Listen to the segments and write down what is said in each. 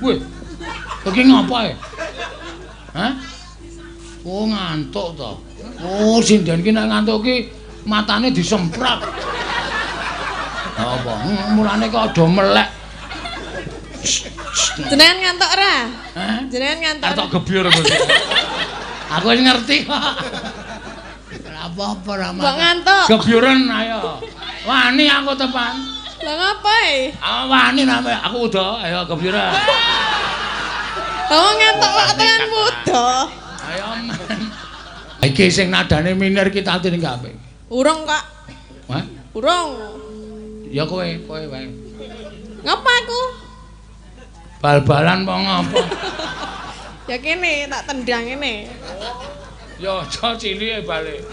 Weh. Iki ngapa e? Hah? Oh, ngantuk to. Oh, sinden ki nek ngantuk ki matane disemprat. Apa? Mulane kok aja melek. Jenengan ngantuk ora? Hah? Jenengan ngantuk. Arep gebyur kok. Aku wis ngerti kok. Ora apa-apa ora. Mbok ngantuk. Gebyuren ayo. Wani aku tepan. Lah ngapa e? Ah wani name aku udah ayo gebyuren. Lah ngantuk kok tekan muda. Ayo men. Iki sing nadane minir ki tadi ning kabeh. Urung kok. Hah? Urung. Ya kowe, kowe wae. Ngapa aku? Bal-balan apa ngapa? Ya kene tak tendang ngene. Ya aja cilike balik.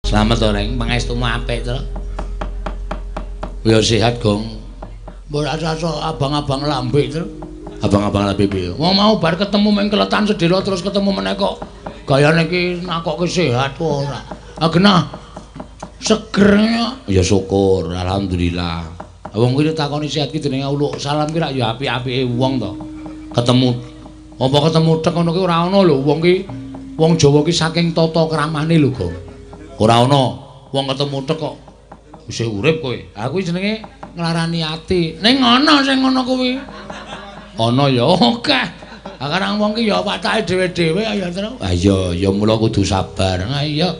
Slamet to, Reng, pangestumu apik to. Ya sehat, Gong. Mbok rasa abang-abang lambe to. Abang-abang lambe piye? Wong mau bar ketemu meng keletan sedhela terus ketemu meneh kok gayane iki nakokke sehat ora. Ah genah. Seger ya syukur, alhamdulillah. Wong kuwi takoni sehat ki jenenge uluk salam ki rak ya apik-apike wong to. Ketemu apa ketemu tek ngono ki ora ana lho wong ki wong Jawa ki saking tata kramane lho, Gong. Ora ana wong ketemu tek kok isih urip kowe. Aku jenenge nglarani ati. Ning ana sing ngono kuwi. Ana ya akeh. Ha karang wong ki ya watake dhewe-dhewe ya terus. Ha iya, ya mula kudu sabar. Ha iya.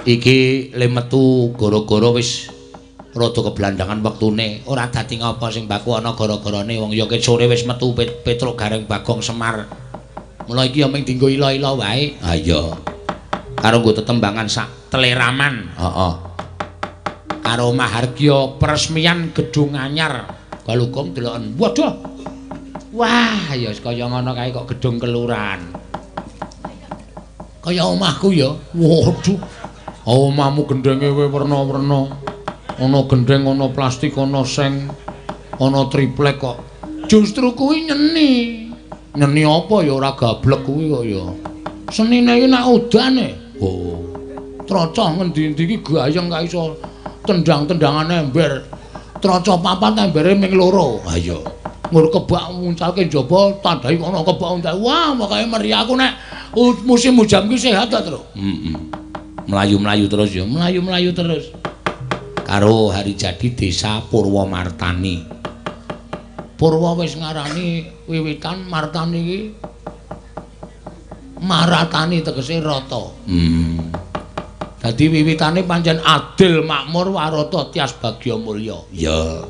Iki le metu gara-gara wis rada keblandangan wektune. Ora dadi ngapa sing baku ana gara-garane wong ya ket sore wis metu Petruk Gareng Bagong Semar. Mula iki ya mung dienggo ila-ila wae. Ha iya. Karo nggo tetembangan sak teleraman. Heeh. Karo mahargya peresmian gedung anyar. Galugong deloken. Waduh. Wah, ya kaya ngono kae kok gedung kelurahan. Kaya omahku ya. Waduh. Omahmu gendenge werna-werna. Ana gendeng, ana plastik, ana seng, ana triplek kok. Justru kuwi nyeni. Nyeni apa ya ora gablek kuwi kok ya. Senine iki nek udane. Oh. Trocoh ngendi-endi iki gayeng gak iso tendang-tendangan ember. Trocoh papat embere ming loro. Ha iya. Ngur kebak nguncalke njaba tandai kono kebak uncal. Wah, pokoke meriah aku nek musim hujan ki sehat ta, Tru. Heeh. Mlayu-mlayu terus ya, mlayu-mlayu terus. Karo hari jadi desa Purwomartani. Purwo wis ngarani wiwitan Martani iki maratani tegese rata. Dadi wiwitane pancen adil makmur warata tias bagya mulya. Ya.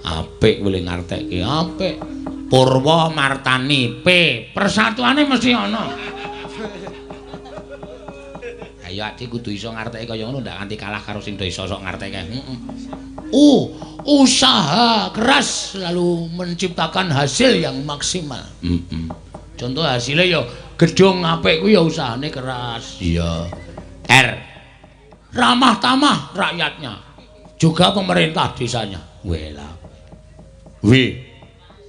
Apik kowe ngartekke, apik. Purwomartani P, persatuane mesti ana. Ayo ati kudu iso ngarteke kaya ngono ndak nganti kalah karo sing do iso sok ngarteke. Heeh. Usaha keras selalu menciptakan hasil yang maksimal. Heeh. Contoh hasilnya ya gedung apik kuwi ya usahane keras. Iya. R. Ramah tamah rakyatnya. Juga pemerintah desanya. Wela. W.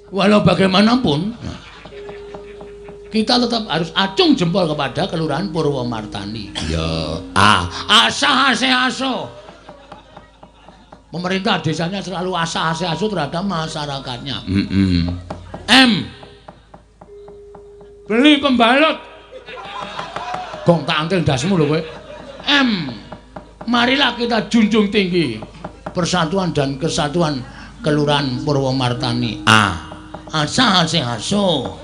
Walau bagaimanapun kita tetap harus acung jempol kepada Kelurahan Purwomartani. Ya. A. Asah ase aso. Pemerintah desanya selalu asah ase aso terhadap masyarakatnya. M. Beli pembalut. Gong tak antil ndasmu lho kowe. M. Marilah kita junjung tinggi persatuan dan kesatuan Kelurahan Purwomartani. A. Asah ase aso.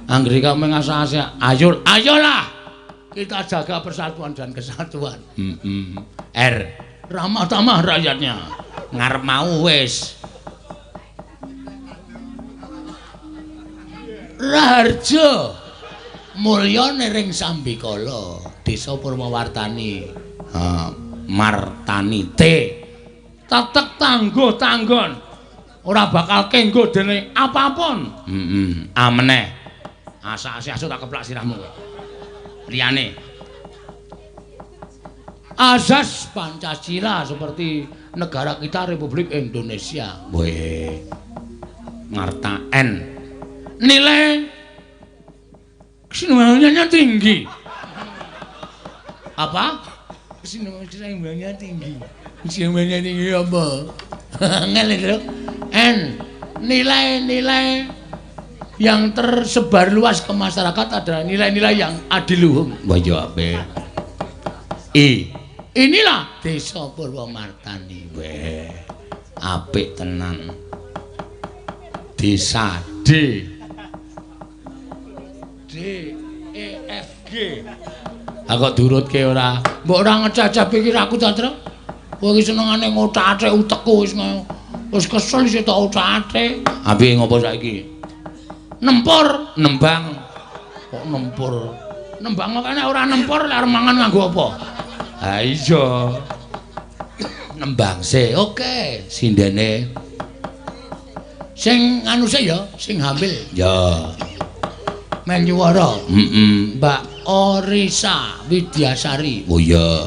Anggere kok mengasah-asah, ayo ayolah kita jaga persatuan dan kesatuan. R. Ramah tamah rakyatnya. Ngarep mau wis. Raharja mulya nering sambikala desa Purwomartani. Ha, Martani T. Tetek tangguh tanggon. Ora bakal kenggo dening apapun. A meneh. Asa-asa asu tak keplak sirahmu kowe. Liyane. Azas Pancasila seperti negara kita Republik Indonesia. Weh. Marta N. Nilai keseimbangannya tinggi. Apa? Keseimbangannya tinggi. Keseimbangannya tinggi apa? Ngel itu. N. Nilai-nilai yang tersebar luas ke masyarakat adalah nilai-nilai yang adiluhung. Wah ya apik. I. Inilah Desa Purwomartani. Weh. Apik tenan. Desa D. D E F G. Aku durutke ora. Mbok ora ngecacah pikir aku ta, Tru. Kowe iki senengane ngotak-atik utekku wis wis kesel isih tak otak-atik. Ha piye ngopo saiki? Nempur, nembang. Kok nempur? Nembang kok nek ora nempur lek arep mangan nganggo apa? Ha iya. Nembang sih, oke. Sindene sing anu sik ya, sing hamil. Ya. Mel nyuwara. Heeh. Mbak Orisa Widyasari. Oh iya.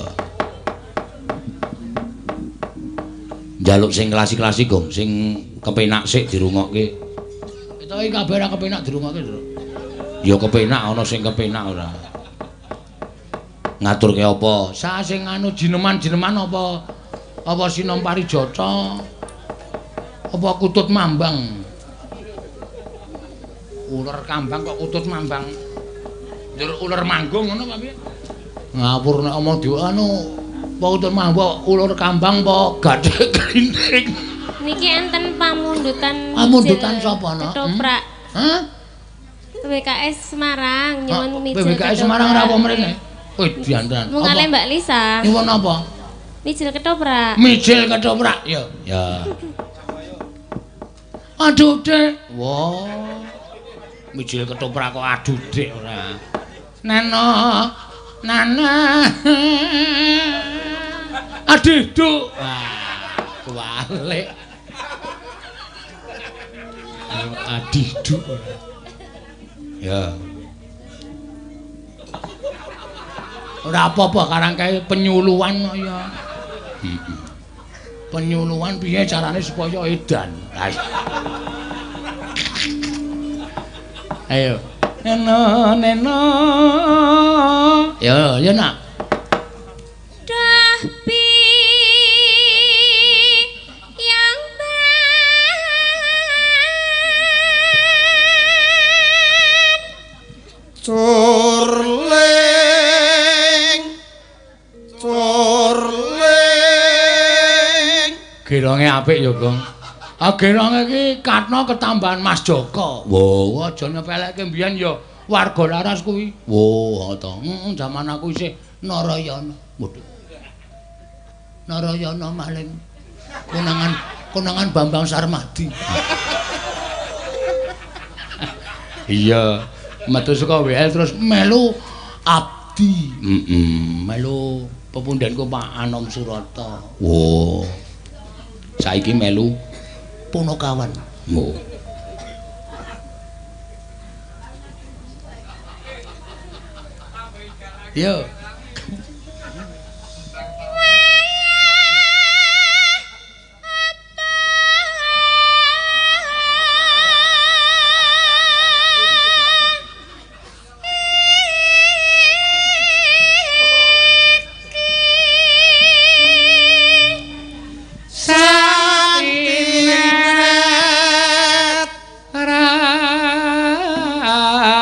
Njaluk sing klasik-klasik, Gong, sing kepenak sik dirungokke. Kita iki kabeh ora kepenak dirungokke, Tru. Ya kepenak ana sing kepenak ora. Ngaturke apa? Sa sing anu jineman-jineman apa? Apa Sinom Parijata? Apa Kutut Mambang? Uler kambang kok kutut mambang. Njur uler manggung ngono apa piye? Ngawur nek omong di anu apa kutut mambang, uler kambang apa gathik klinting. Niki enten pamundutan. Pamundutan sapa, Nak? Ketoprak. Hah? PBKS Semarang nyuwun mijil. PBKS Semarang ora apa mrene? Wih, diandan. Mung kalih Mbak Lisa. Nyuwun apa? Mijil ketoprak. Mijil ketoprak, ya. Ya. Aduh, Dek. Wah. Mijil ketoprak kok aduh, Dek ora. Neno. Nana. Aduh, Duk. Wah, kuwalik. Adih, Duk. Ya. Ora apa-apa karang kae penyuluhan kok ya. Heeh. Penyuluhan piye carane supaya edan. Ayo. Neno, neno. Ya, ya nak. Dah pi yang ban curling curling. Geronge apik ya, Gong. Ah geronge iki katno ketambahan Mas Joko. Wo, aja nyepelekke mbiyen ya warga Laras kuwi. Wo, to. Heeh, jaman aku isih Narayana. Waduh. Narayana maling konangan konangan Bambang Sarmadi. Iya, metu saka WL terus melu abdi. Heeh, melu pepundhenku Pak Anom Surata. Wo. Saiki melu Punokawan. Oh. Yo.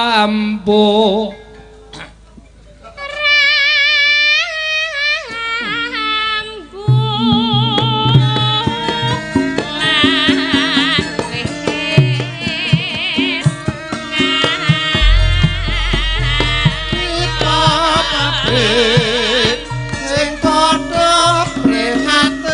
Rambo. Rambu lan wis Kita kabeh sing padha prihatin.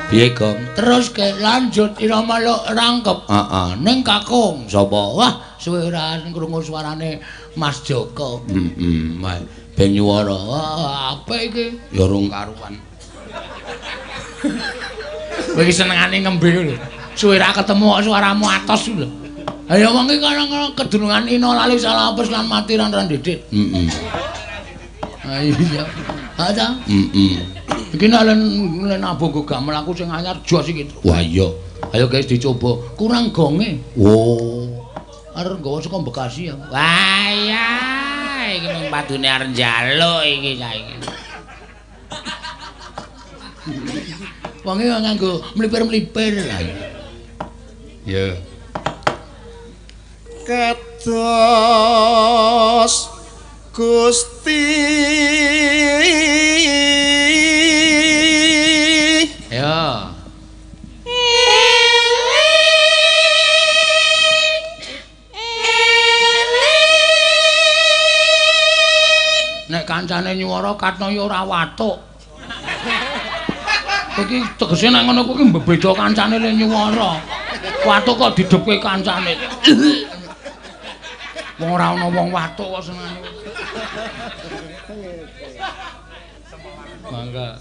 Piye, Gong? Terus ke lanjut irama lo rangkep. Heeh, ning kakung sapa? Wah, suwe ora krungu suarane Mas Joko. Heeh, ben nyuwara. Wah, apik iki. Ya rung karuan. Kowe iki senengane ngembe lho. Suwe ra ketemu kok suaramu atos lho. Ayo wong iki kana kedunungan ina lali salah apes lan mati ran ran didik. Heeh. Iya. Ha ta? Heeh. Iki nek len nabuh nggo gamel aku sing anyar jos iki. Wah iya. Ayo guys dicoba. Kurang gonge. Oh. Arep nggawa saka Bekasi ya. Wah iya, iki mung padune arep njaluk iki saiki. Wong iki nganggo mlipir-mlipir. Ya. Kados Gusti. Ya. Nek kancane nyuwara katno ya ora watuk. Iki tegese nek ngono kuwi mbebeda kancane le nyuwara. Watuk kok didhepke kancane. Wong ora ana wong watuk kok senengane. Mangga.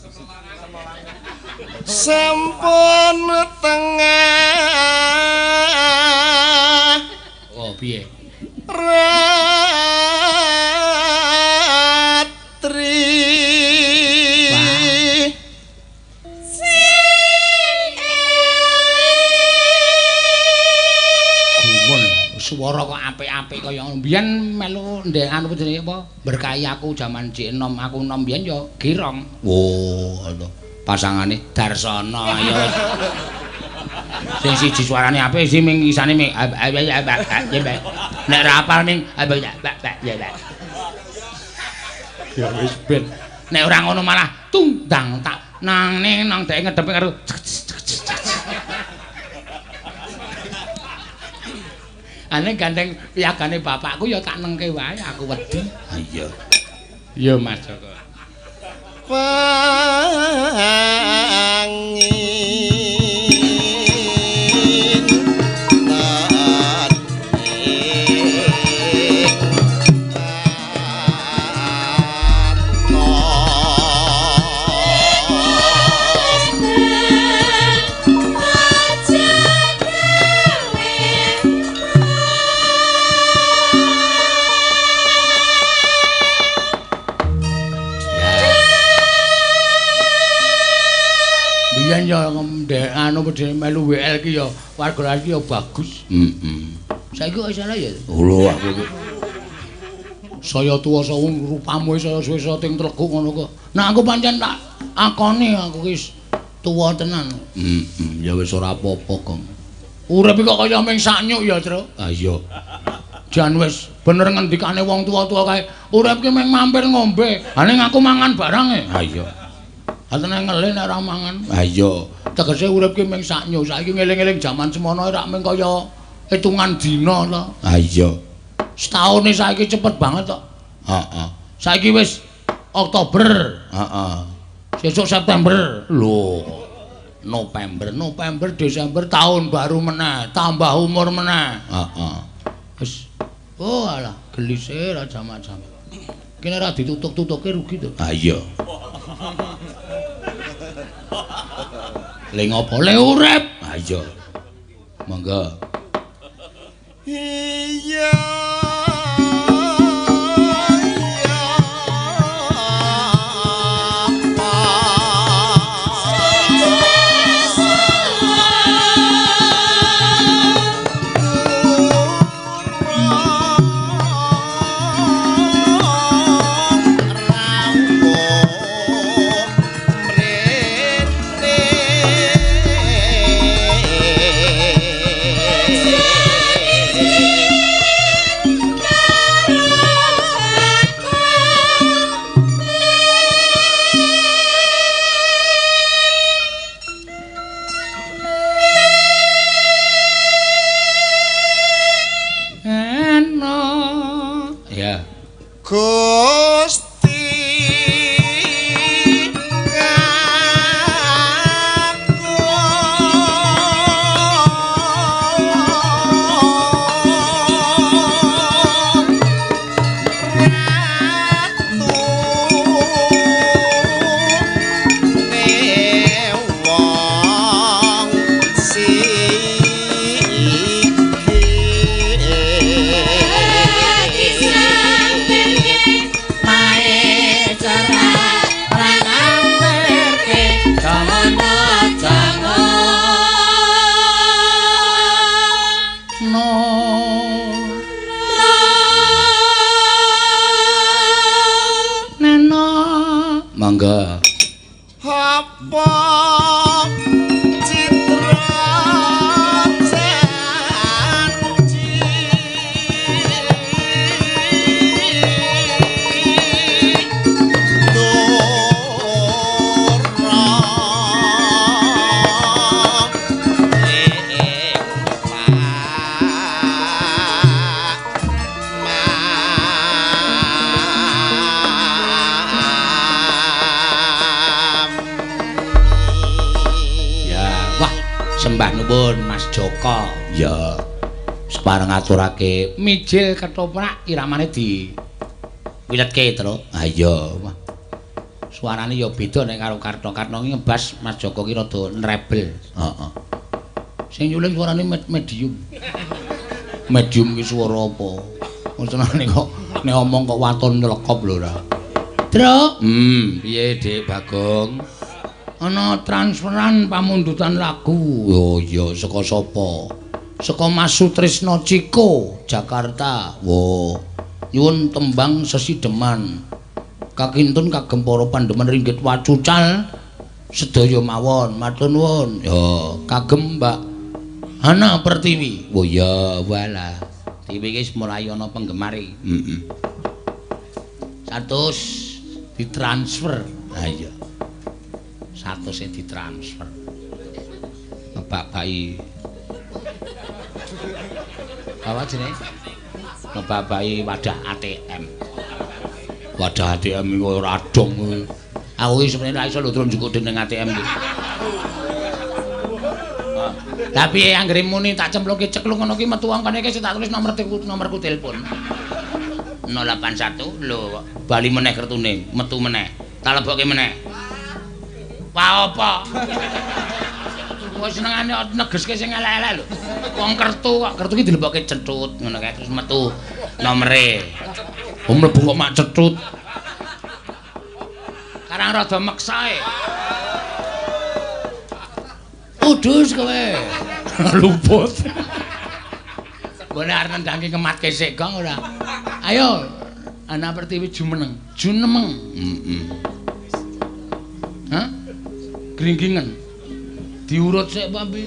Sampun tengah. Oh, piye? Ratri. Gumun swara kok apik-apik kaya ngono. Biyen melu ndek anu jenenge apa? Berkahi aku jaman jek enom, aku enom biyen ya girong. Oh, ngono. Pasangane Darsana ya. Sing siji suarane apik, sing ming isane ming nek ra apal ming ya wis ben. Nek ora ngono malah tundang tak nang ning nang dhek ngedepe karo ane gandeng piyagane bapakku ya tak nengke wae aku wedi. Ha iya. Iya Mas Joko. Pangin tan ing Biyen ya ndek anu padha melu WL ki ya warga iki ya bagus. Heeh. Saiki kok salah ya? Lho aku iki. Saya tuwa sawung rupamu saya suwe saya ting tleguk ngono kok. Nah aku pancen tak akoni aku ki tuwa tenan. Heeh, ya wis ora apa-apa, Gong. Urip iki kok kaya ming saknyuk ya, Tru. Ha iya. Jan wis bener ngendikane wong tuwa-tuwa kae. Urip ki ming mampir ngombe. Ha ning aku mangan barang e. Ha iya. Atene ngelih nek ora mangan. Ha iya. Tegese urip ki ming saknyo. Saiki ngeling-eling jaman semono rak ming kaya hitungan dina to. Ha iya. Setaune saiki cepet banget to. Heeh. Saiki wis Oktober. Heeh. Sesuk September. Lho. November, November, Desember tahun baru meneh, tambah umur meneh. Heeh. Wis. Oh alah, gelise ra jamak-jamak. Kene ora ditutuk-tutuke rugi to. Ha iya. Le ngopo le urip? Ha iya. Monggo. Iya. Mangga. Apa citra janji Nura ing Sembah nuwun Mas Joko. Ya. Separeng ngaturake mijil ketoprak iramane di wiletke, Tru. Ha iya. Wah. Suarane ya beda nek karo Karto. Karto ki ngebas Mas Joko ki rada nrebel. Heeh. Sing nyuling suarane medium. Medium ki swara apa? Maksudane kok nek omong kok waton nylekop lho ora. Tru. Piye Dik Bagong? Ana transferan pamundutan lagu. Oh iya, saka sapa? Saka Mas Sutrisno Ciko, Jakarta. Wo. Nyuwun tembang sesideman. Kakintun kagem para pandemen ringgit wacucal sedaya mawon. Matur nuwun. Ya, kagem Mbak Hana Pertiwi. Oh iya, walah. Tiwi iki wis mulai ana penggemare. Heeh. 100 ditransfer. Ha iya. 100 ditransfer. Ngebak-baki. Apa jenenge? Ngebak-baki wadah ATM. Wadah ATM iku ora dong kuwi. Aku iki sebenarnya ora iso lho turun njukuk dening ATM iki. Lah piye anggere muni tak cemplungke ceklung ngono ki metu angkane iki tak tulis nomor nomorku telepon. 081 lho bali meneh kertune, metu meneh. Tak lebokke meneh. Wah apa? Wis senengane negeske sing elek-elek lho. Wong kertu kok kertu ki dilebokke cethut ngono kae terus metu nomere. Wong mlebu kok mak cethut. Karang rada meksae. Udus kowe. Luput. Mbone arep nendangke ngematke sik gong ora. Ayo Anak Pertiwi jumeneng, junemeng. Heeh. Hah? Gringgingen. Diurut sik apa piye?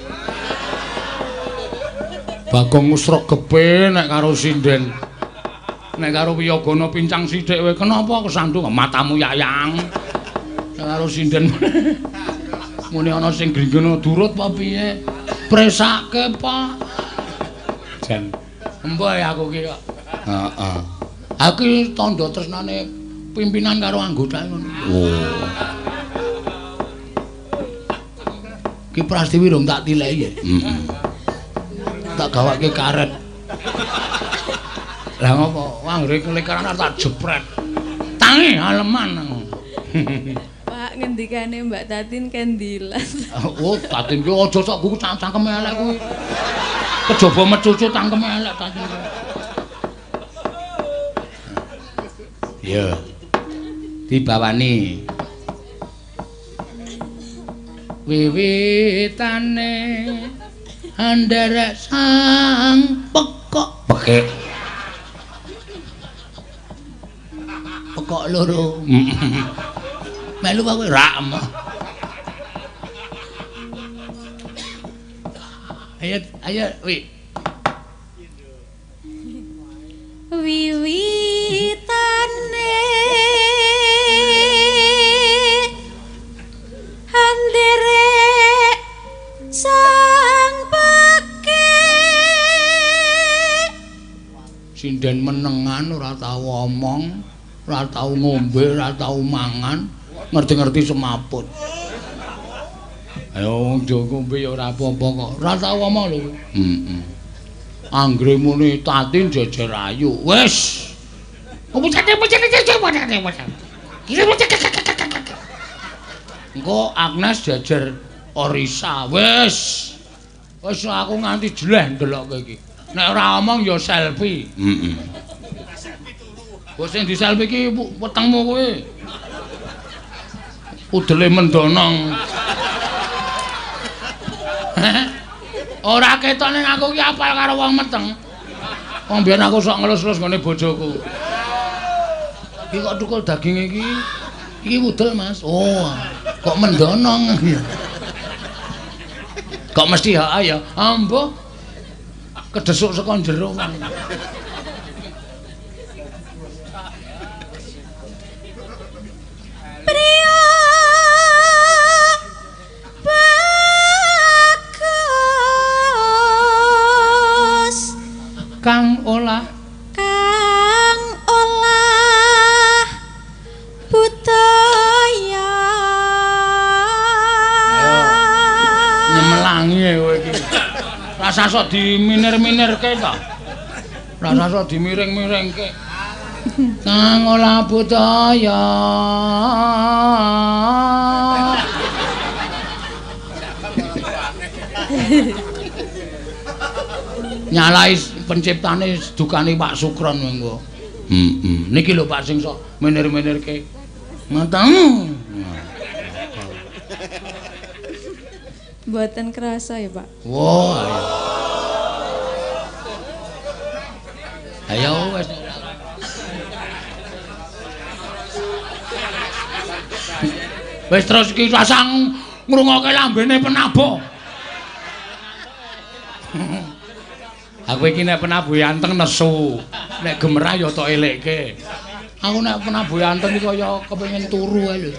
Bagong ngusruk gepe nek karo sinden. Nek karo wiyagana pincang sithik kowe kenapa kesandung matamu yayang. Nek karo sinden muni ana sing gringgene durut apa piye? Presake, Pak. Jan. Emboh aku ki kok. Heeh. Aku iki tandha tresnane pimpinan karo anggota ngono. Oh. Ki Prastiwi rung tak tileki ya. Heeh. Tak gawake karet. Lah ngopo? Anggere kelekaran tak jepret. Tangi aleman. Pak, ngendikane Mbak Tatin kendilas. Oh, Tatin ki aja sok gugu cangkeme elek kuwi. Kejaba mecucu cangkeme elek Tatin kuwi. Iya. Dibawani. Wiwitane anderek sang pekok. Pekik. Pekok loro. Melu kowe rak. Ayo ayo wi. Wiwitane anderek sang pekik. Sinden menengan ora tau omong, ora tau ngombe, ora tau mangan, ngerti-ngerti semaput. Ayo wong do ngombe ya ora apa-apa kok. Ora tau omong lho. Heeh. Anggere muni Tatin jejer ayu. Wis. Engko Agnes jejer Orisa. Wis. Wis aku nganti jeleh ndelok kowe iki. Nek ora omong ya selfie. Heeh. Wis sing di selfie iki wetengmu kowe. Udele mendonong. Ora ketok ning aku ki apal karo wong meteng. Wong biyen aku sok ngelus-elus nggone bojoku. Iki kok tukul daging iki. Iki wudel, Mas. Oh, kok mendonong. Kok mesti ha ya? Ambo. Kedesuk saka jero. Priya bagus Kang olah budaya. Nyemelangi kowe iki. Rasa sok diminir-minirke ta. Rasa sok dimiring-miringke. Kang olah budaya. Nyalai penciptane dukane Pak Sukron mengko. Heeh. Niki lho Pak sing sok minir-minirke. Ngoten. Mboten kerasa ya, Pak. Wah. Ayo wis. Wis terus iki rasang ngrungokke lambene penabuh. Aku iki nek penabuh anteng nesu, nek gemerah ya tok elekke. Aku nek penabuh anteng iki kaya kepengin turu ae lho.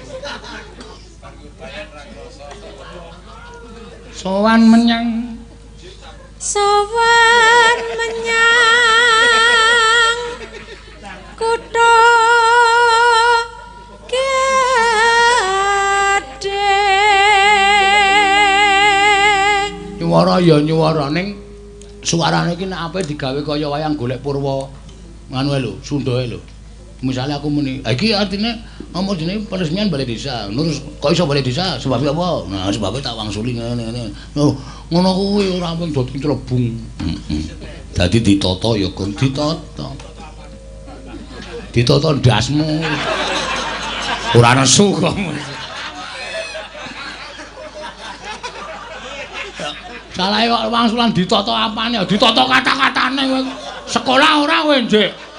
Sowan menyang kutha gedhe. Nyuwara ya nyuwara ning suarane iki nek ape digawe kaya wayang golek purwa nganu ae lho, Sunda ae lho. Misale aku muni, iki artine apa jenenge peresmian balai desa. Terus kok iso balai desa? Sebab apa? Nah, sebabnya tak wangsuli ngene-ngene. Lho, ngono kuwi ora mung dadi celebung. Heeh. Dadi ditata ya kon ditata. Ditata ndasmu. Ora nesu kok. Salahe kok wangsulan ditata apane? Ditata kata-katane kowe. Sekolah ora kowe, Ndik?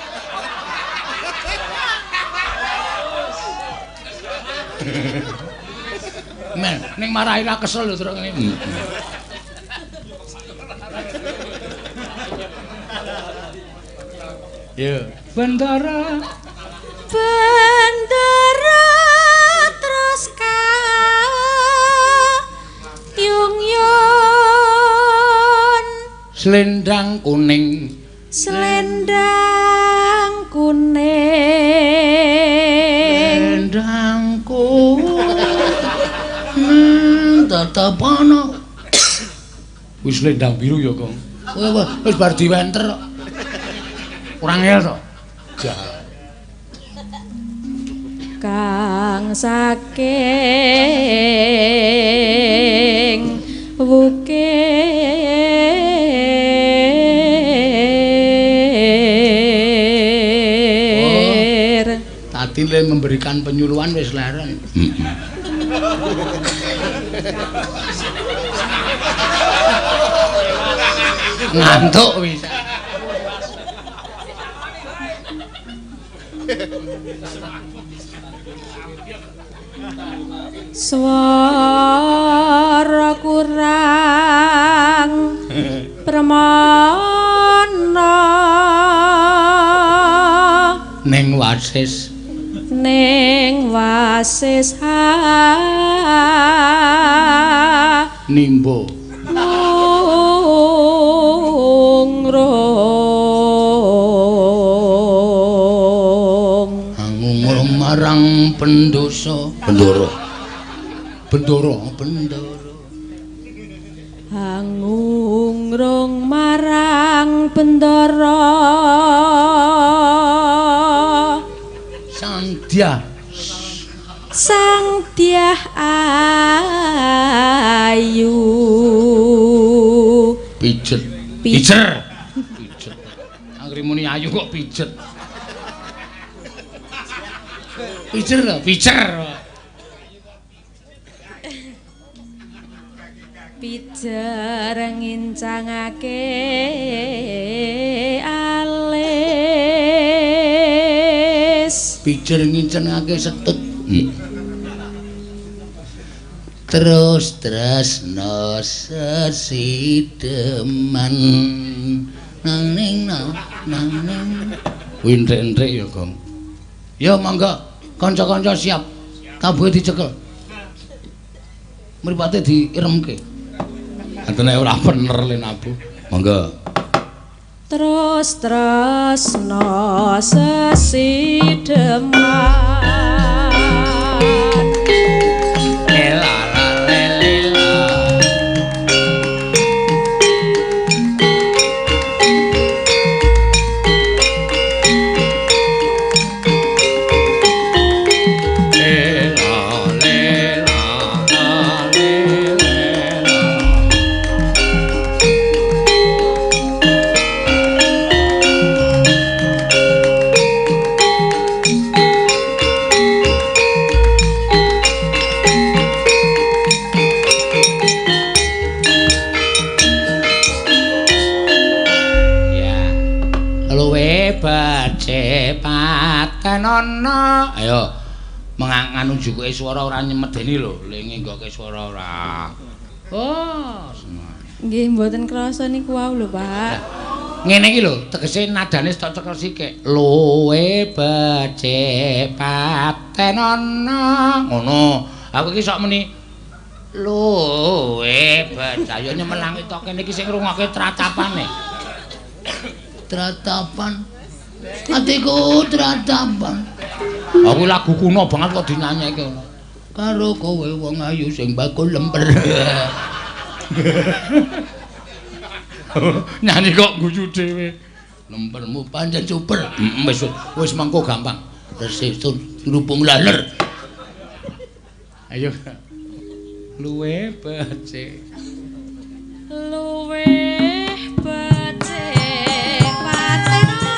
Men, ning marahi ra kesel lho terus ngene. Yo, Bendara. Bendara terus kayung yun. Selendang kuning. Selendang kuning. Selendang kuning tetep ana. Wis selendang biru ya, Kong. Wis bar diwenter. Ora ngel to. Kang saking wukir. Oh, tadi le memberikan penyuluhan wis leren. Ngantuk wis. Swara kurang permana ning wasis nimbo ngungrung ngungrung marang pendosa bendoro bendoro bendoro hangungrung marang bendoro sandya sang dyah ayu pijet pijer pijet anggere muni ayu kok pijet pijer lho pijer pijer ngincangake alis pijer ngincangake setut. Terus tresno sesideman nang ning nang nang ning. Kuwi enthik-enthik ya, Gong. Ya monggo kanca-kanca siap. Tabuhe dicekel. Mripate diiremke. Antene ora bener le nabuh. Monggo. Terus tresno sesideman. Patenono. Ayo menganu jukuke swara ora nyemedeni lho, le ngenggoke swara ora. Oh, nggih mboten krasa niku wau lho, Pak. Ngene iki lho, tegese nadane tok cekel sikik. Luwe becik patenono. Ngono. Aku iki sok muni luwe becik. Ayo nyemelangi tok kene iki sing ngrungokke tratapane. Tratapan. Atiku tratapan. Aku lagu kuno banget kok dinyanyekke ngono. Karo kowe wong ayu sing bakul lemper. Nyanyi kok guyu dhewe. Lempermu pancen super. Wis wis mengko gampang. Resik rupung laler. Ayo. Luwe becik. Luwe becik patenono.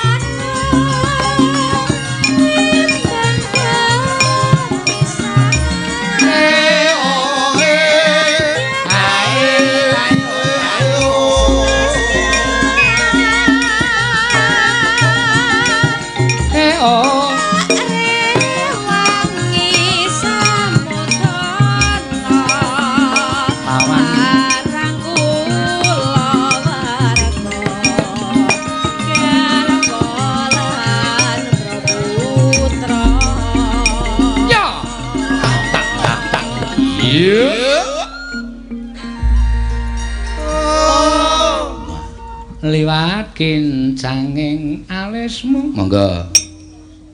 Liwat kincanging alismu. Monggo.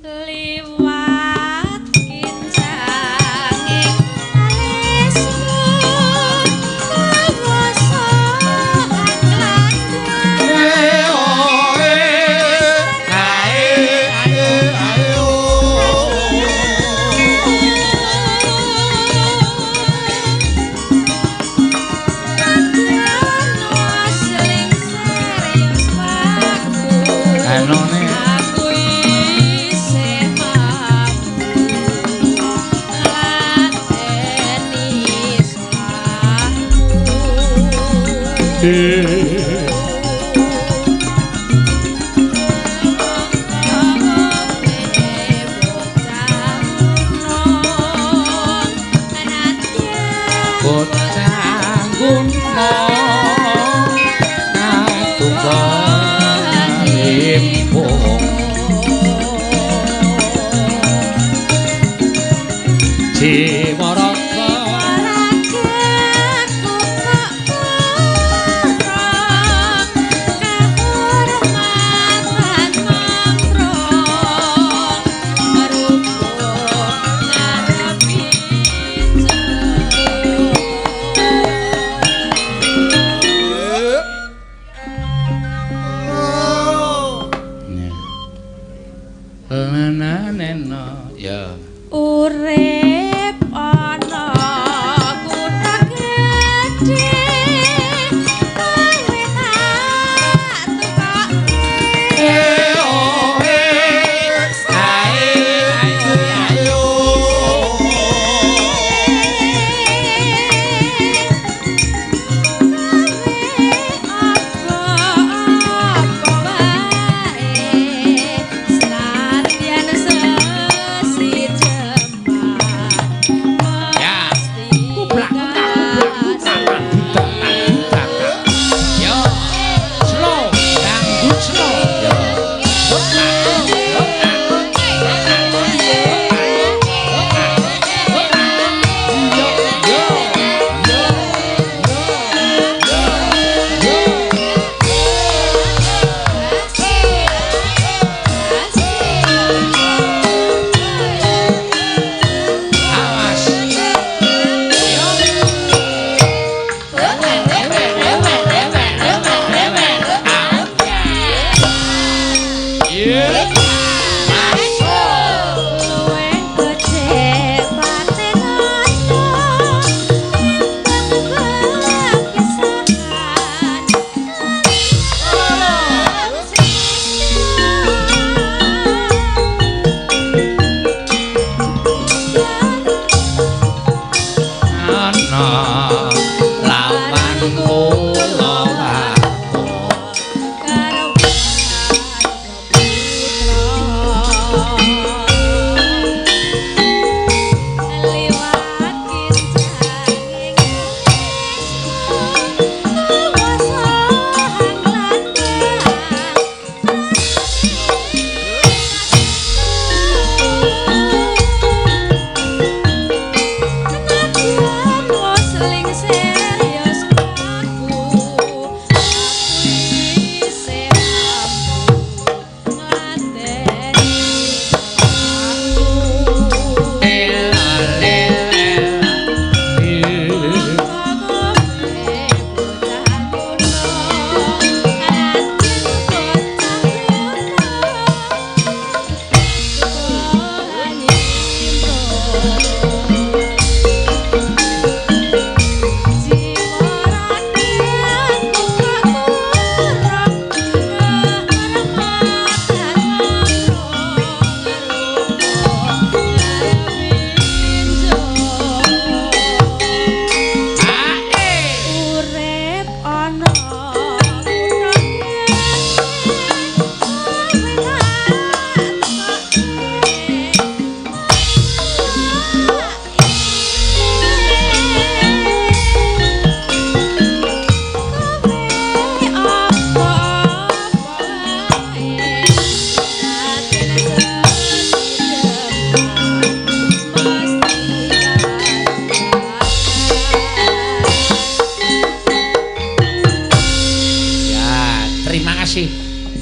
Liwat kincanging alismu kawasa Urip ana kutha gedhe kowe tak tukokke apa-apa wae senadyan sesi jemah.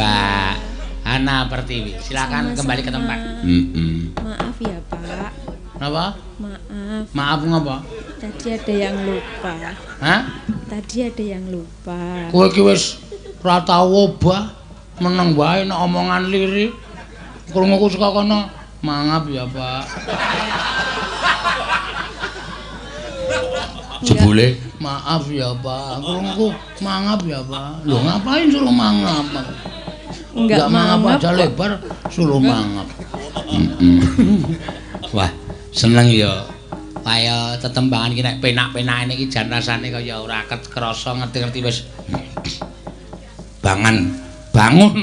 Mbak Hana Pertiwi. Silakan kembali ke tempat. Maaf ya, Pak. Kenapa? Maaf. Maaf ngapa? Tadi ada yang lupa. Hah? Tadi ada yang lupa. Kowe iki wis ora tau obah, meneng wae nek omongan lirik. Krunguku saka kono, mangap ya, Pak. Jebule, maaf ya, Pak. Krunguku mangap ya, Pak. Lho ngapain suruh mangap? Enggak mangap aja lebar, suruh mangap. Wah, seneng ya. Kaya tetembangan iki nek penak-penake iki jan rasane kaya ora kerasa ngerti-ngerti wis bangun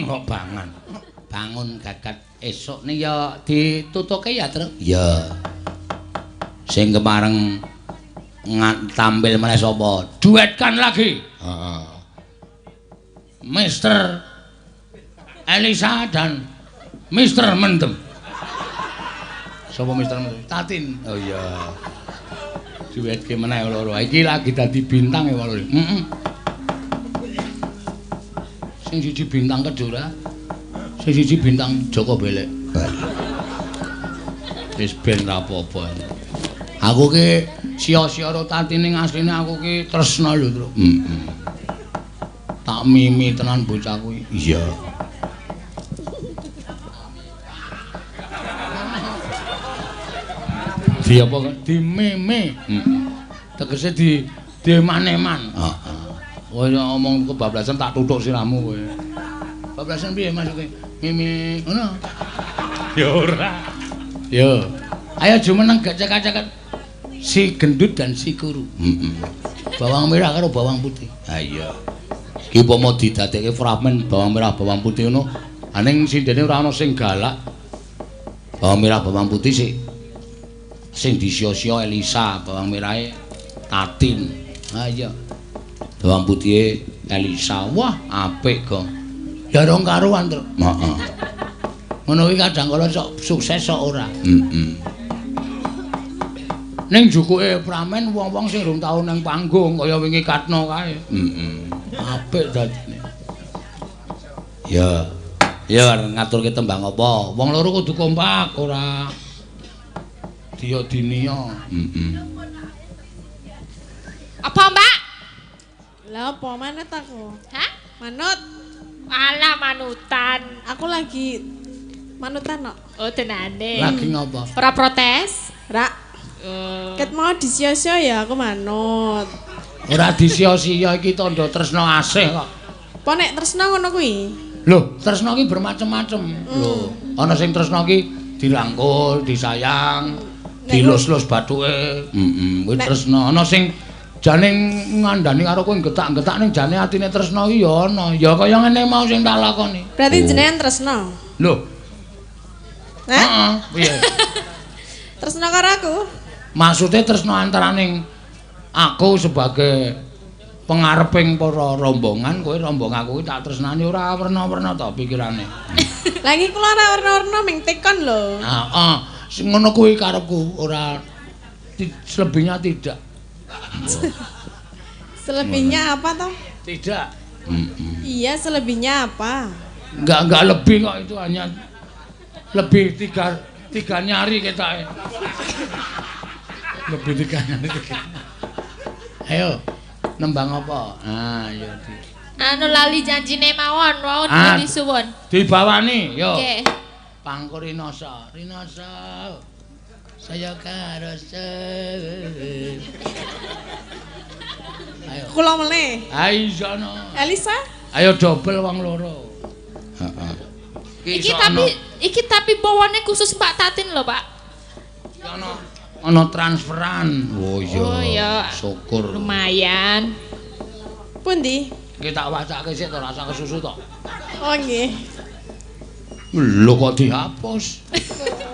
kok bangun. Bangun gagat esuk nih ya ditutuke ya, Truk. Iya. Sing kemareng tampil meneh sapa? Duetkan lagi. Heeh. Mister Elisa dan Mister Mendem. Sapa Mister Mendem? Tatin. Oh iya. Duetke meneh loro. Iki lagi dadi bintang ya loro. Heeh. Sing siji bintang Kejora, sing siji bintang Joko Belek. Wis ben ra apa-apa. Aku ki sia-sia karo Tatine asline aku ki tresna lho, Truk. Heeh. Tak mimi tenan bocah kuwi. Iya. Di apa? Dimeme. Heeh. Tegese di dieman-eman. Heeh. Kowe ngomong kebablasan tak tuthuk sirahmu kowe. Bablasan piye maksude? Mimi ngono. Ya ora. Yo. Ayo jumeneng gak cekak-cekak. Si gendut dan si kuru. Heeh. Bawang merah karo bawang putih. Ha iya. Ki umpama didadekke fragmen bawang merah bawang putih ngono, aning sindene ora ana sing galak. Bawang merah bawang putih sik sing disio-sio Elisa, bawang merahe Tatin. Ha iya. Bawang putihe Elisa. Wah, apik, Gong. Ya rong karuan, Truk. Heeh. Ngono kuwi kadang kala sok sukses sok ora. Heeh. Ning jukuke pramen wong-wong sing rung tau nang panggung kaya wingi Katno kae. Heeh. Apik dadine. Ya. Ya ngaturke tembang apa? Wong loro kudu kompak ora diya diniya. Heeh. Apa, Mbak? Lah apa manut aku? Hah? Manut. Alah manutan. Aku lagi manutan kok. Oh, tenane. Lagi ngopo? Ora protes? Ra. Ket mau disio-sio ya aku manut. Ora disio-sio iki tandha tresna asih kok. Apa nek tresna ngono kuwi? Lho, tresna iki bermacem-macem. Lho, ana sing tresna iki dirangkul, disayang, dilus-lus bathuke. Heeh, kuwi tresna. Ana sing jane ngandani karo kowe getak-getak ning jane atine tresna iki ya ana. Ya kaya ngene mau sing tak lakoni. Berarti jenengan tresna. Lho. Hah? Heeh, piye? Tresna karo aku? Maksudnya tresna antaraning aku sebagai pengareping para rombongan, kowe rombong aku tak tresnani ora werna-werna to pikirane. Lah iki kula ora werna-werna ming tekon lho. Heeh, sing ngono kuwi karepku, ora selebihnya tidak. Selebihnya apa toh? Tidak. Iya, selebihnya apa? Enggak lebih kok, itu hanya lebih tiga nyari kita. Lebih tiga nyari. Ayo, nembang apa? Ah, iya. Anu lali janjine mawon, wau disuwun. Dibawani, yo. Nggih. Pangkur Rinasa, Rinasa. Saya karasa. Ayo. Kula meneh. Ayo sono. Elisa? Ayo dobel wong loro. Heeh. Iki tapi bawane khusus Mbak Tatin lho, Pak. Ono transferan. Oh iya. Oh iya. Syukur. Lumayan. Pundi? Iki tak wacake sik to, rasa kesusu to. Oh nggih. Lho kok dihapus?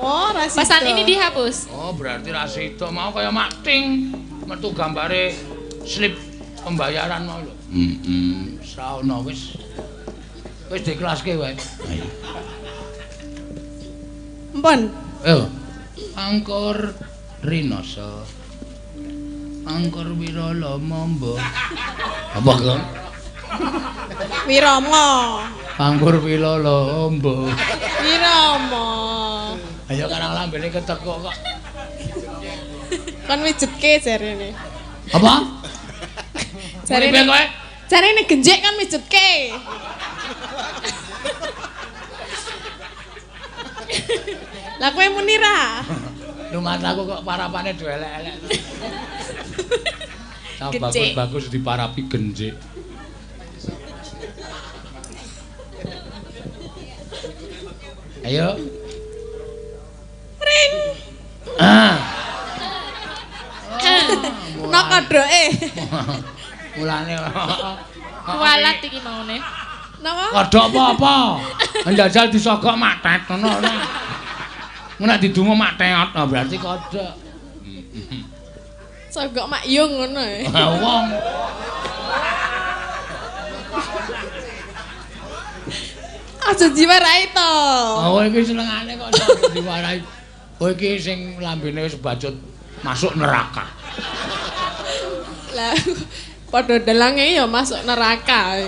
Oh, ra sida. Pesan ini dihapus. Oh, berarti ra sida mau kaya makting metu gambare slip pembayaran mau lho. Heeh. Ora ono wis. Wis diklaske wae. Ayo. Empun. Ayo. Angkor Rinasa. Angkor Wirala Mamba. Apa kok? Wirama. Angkor Wirala Mamba. Wirama. Ayo karang lambene ketekuk kok. Kon mijetke jarene. Apa? Jarene kowe? Jarene genjek kon mijetke. Lah kowe muni ra? Lho mataku kok parapane do elek-elek. Bagus-bagus diparapi genjek. Ayo. Ring. Ah. Nok kodhoke. Mulane kualat iki maune. Napa? Kodhok apa-apa? Njajal disogok matet ngono ora. Nek didungo mak teot, berarti kodhok. Sogok mak yung ngono e. Wong. Aja diwarai to. Oh iki senengane kok diwarai. Kowe iki sing lambene wis bacut masuk neraka. Lah padha dalange ya masuk neraka.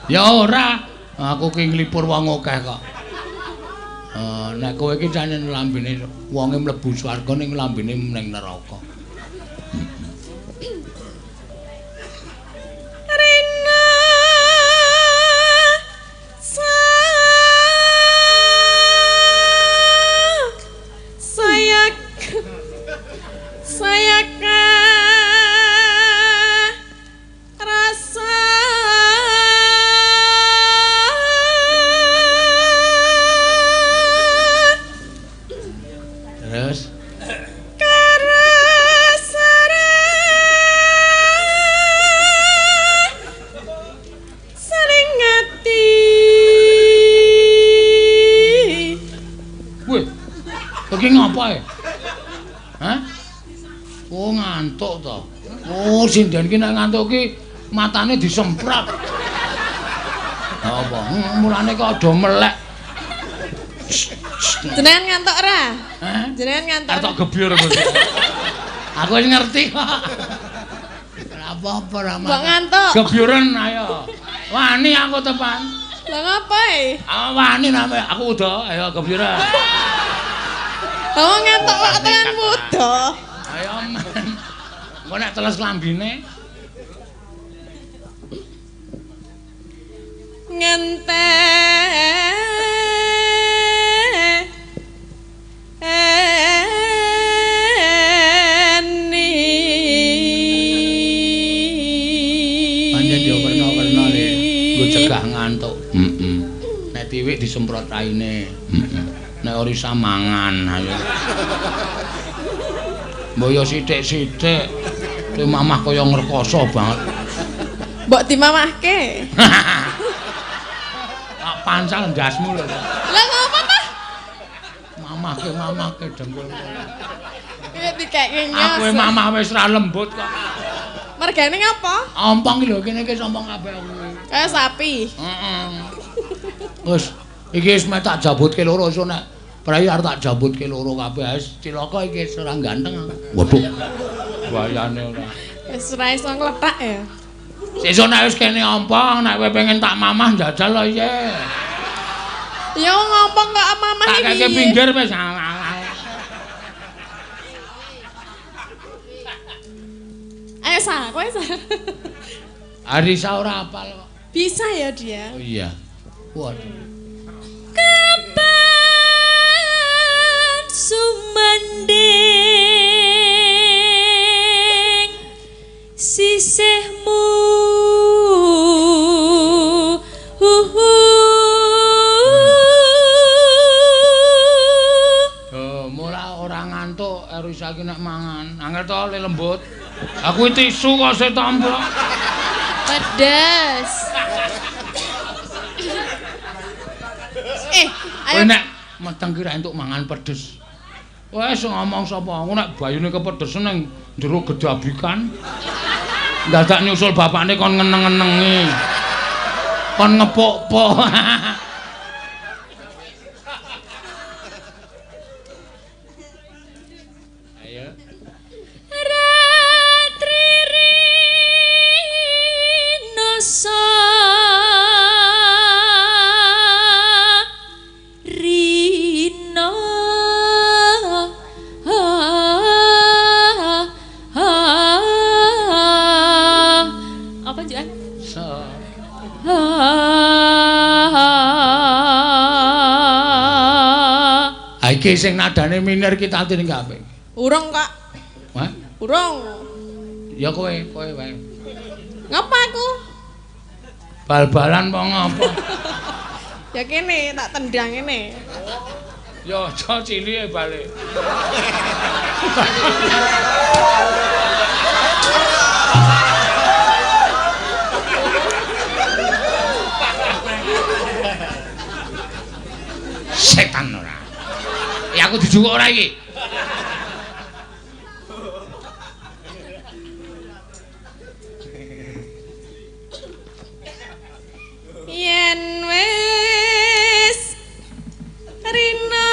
Ya ora, aku ki nglipur wong akeh kok. Nek kowe iki jane lambene wonge mlebu swarga ning lambene ning neraka. Rena saya rasa terus sering ngati. Wih, iki ngapa e? Hah? Oh ngantuk to. Oh sinden ki nek ngantuk ki matane disemprot. Apa? Mulane kok aja melek. Jenengan ngantuk ora? Hah? Jenengan ngantuk. Arep gebyur kok. Aku wis ngerti kok. Ora apa-apa ora. Mbok ngantuk. Gebyuren ayo. Wani aku tepan. Lah ngapa e? Ah wani name aku udah ayo gebyuren. Lah ngantuk kok tekan muda. Ayo men. Engko nek teles lambine ngenteni. Pancen yo werna-werna le nggo cegah ngantuk. Heeh. Nek tiwik disemprot raine. Heeh. Nek ora isa mangan ayo. Mbok yo sithik-sithik. Kowe mamah kaya ngrekoso banget. Mbok dimamahke. Tak pancal ndasmu lho. Lah ngapa ta? Mamahke dengkul. Piye dikeke nyos. Aku mamah wis ra lembut kok. Mergane ngapa? Ompong iki lho kene iki sompong kabeh aku. Kaya sapi. Heeh. Wis iki wis mek tak jabutke loro iso nek prei arep tak jabutke loro kabeh wis cilaka iki wis ora ganteng. Waduh. Wayane ora. Wis ora iso ngletak ya. Sesuk nek wis kene ompong nek kowe pengen tak mamah njajal lho iya. Ya ngompong kok mamah iki. Tak keke pinggir wis. Ayo sa, kowe sa. Arisa ora apal kok. Bisa ya dia. Oh iya. Waduh. Kapan sumanding mangan. Angel to le lembut. Aku tisu kok saya tampa. Pedes. Ayo nek meteng ki ra entuk mangan pedes. Wes ngomong sapa? Aku nek bayune kepedesen nang jero gedabikan. Dadak nyusul bapakne kon ngeneng-ngenengi. Kon ngepuk-puk. Ayo. Ratri rinosa rino apa juan? Iki sing nadane minir ki tatine kabeh. Urung kok. Hah? Urung. Ya kowe, kowe wae. Ngapa aku? Bal-balan apa ngapa? Ya kene tak tendang kene. Ya aja cilike balik. Setan ora. Ya aku dijukuk ora iki. Yen wis rina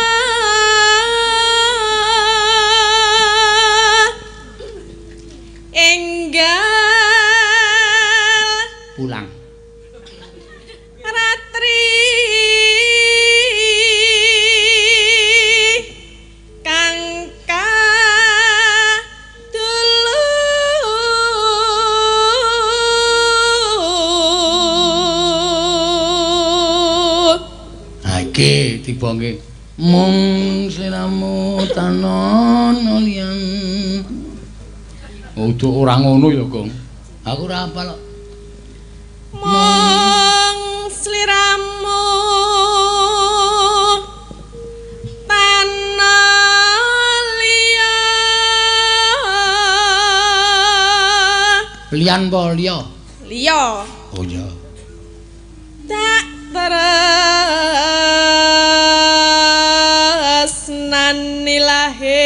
enggal pulang ratri kang kadulu. Ha iki tibangke mung sliramu tanono liyan. Udah ora ngono ya, Gong. Aku ora hafal kok. Mung sliramu tana liya. Liyan apa liya? Liya. Oh iya. Tak tresnani lahir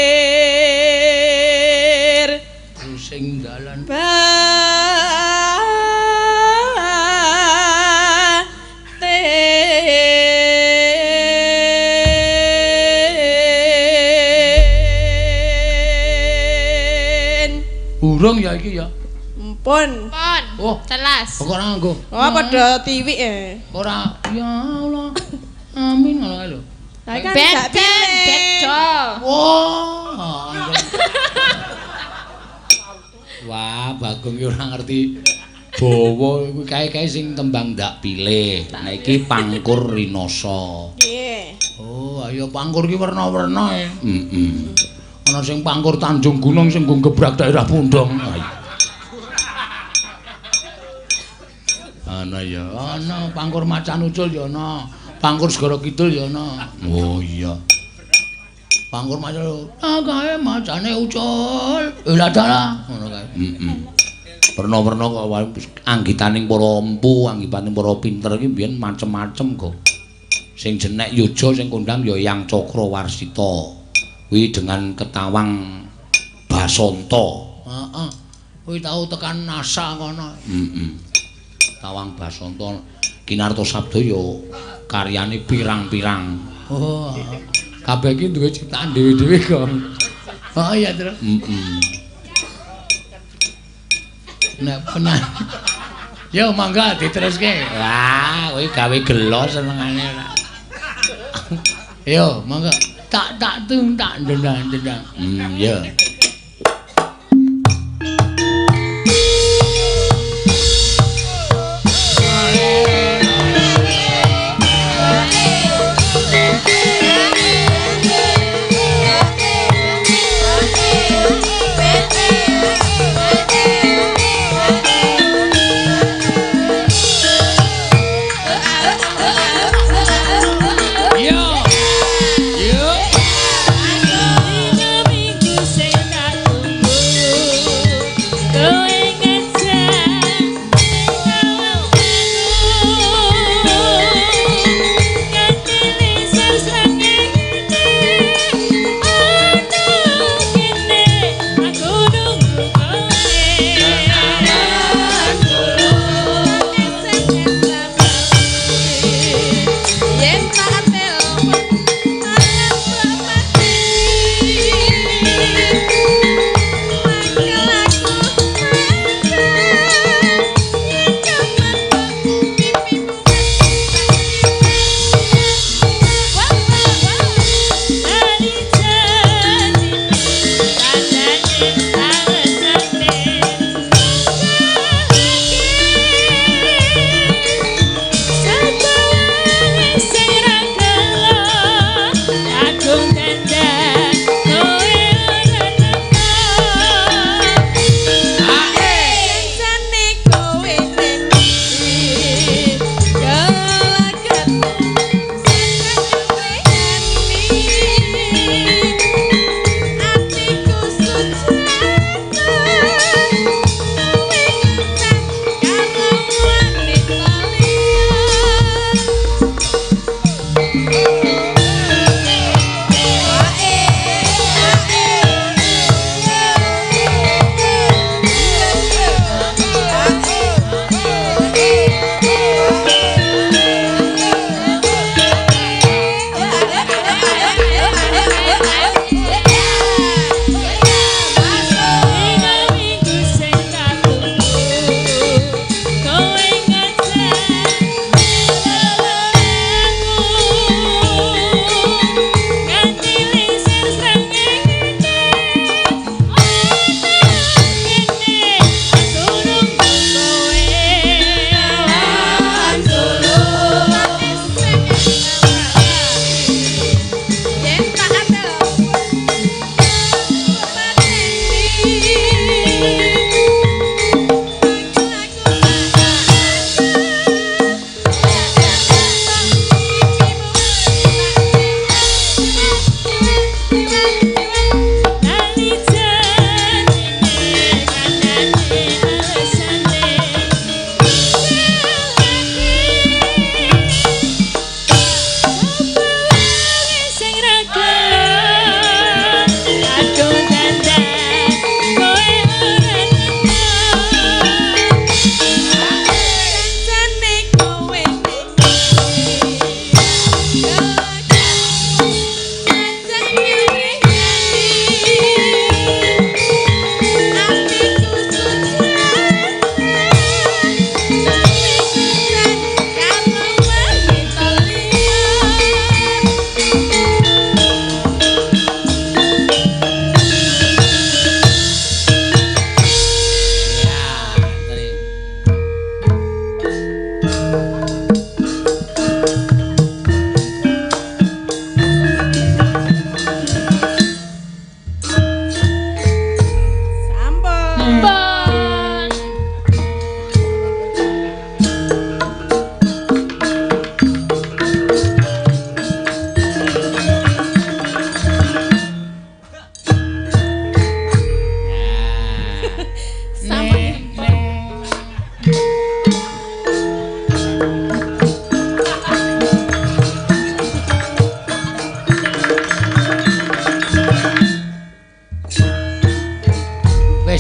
sing dalan batin. Urung ya iki ya. Empun. Pon. Oh. Telas. Kok ora nganggo? Oh, padha tiwik e. Ora. Ya Allah. Amin ngono kae lho. Lah kan Ben gak ben pilih. beda. Wah. Wah, Bagong ki ora ngerti bawa kuwi kae-kae sing tembang ndak pilih. Nah iki Pangkur Rinoso. Nggih. Oh, ayo Pangkur ki werna-werna e. Heeh. Ana sing Pangkur Tanjung Gunung sing nggo gebrak daerah Pundong. Ana ya, ana Pangkur Macan Ucul ya ana. Pangkur Segara Kidul ya ana. Oh iya. Pangkur macan, ah kae macane ucul. Lah dalah ngono kae. Heeh. Werna-werna kok anggitaning para empu, anggitaning para pinter iki mbiyen macem-macem kok. Sing jenek yuja sing kondang ya Yang Cakrawarsita. Kuwi dengan ketawang Basanta. Heeh. Kuwi tau tekan NASA kono. Heeh. Tawang Basanta Kinarto Sabda ya karyane pirang-pirang. Oh. Kabeh iki duwe ciptaan dhewe-dhewe kok. Oh iya, Tru. Heeh. Nek penan. Yo mangga diteruske. Wah, kowe gawe gelo senengane ora. Yo, mangga. Tak tak tung tak ndendang-ndendang. Ya. Yo. Yo. Minggu sing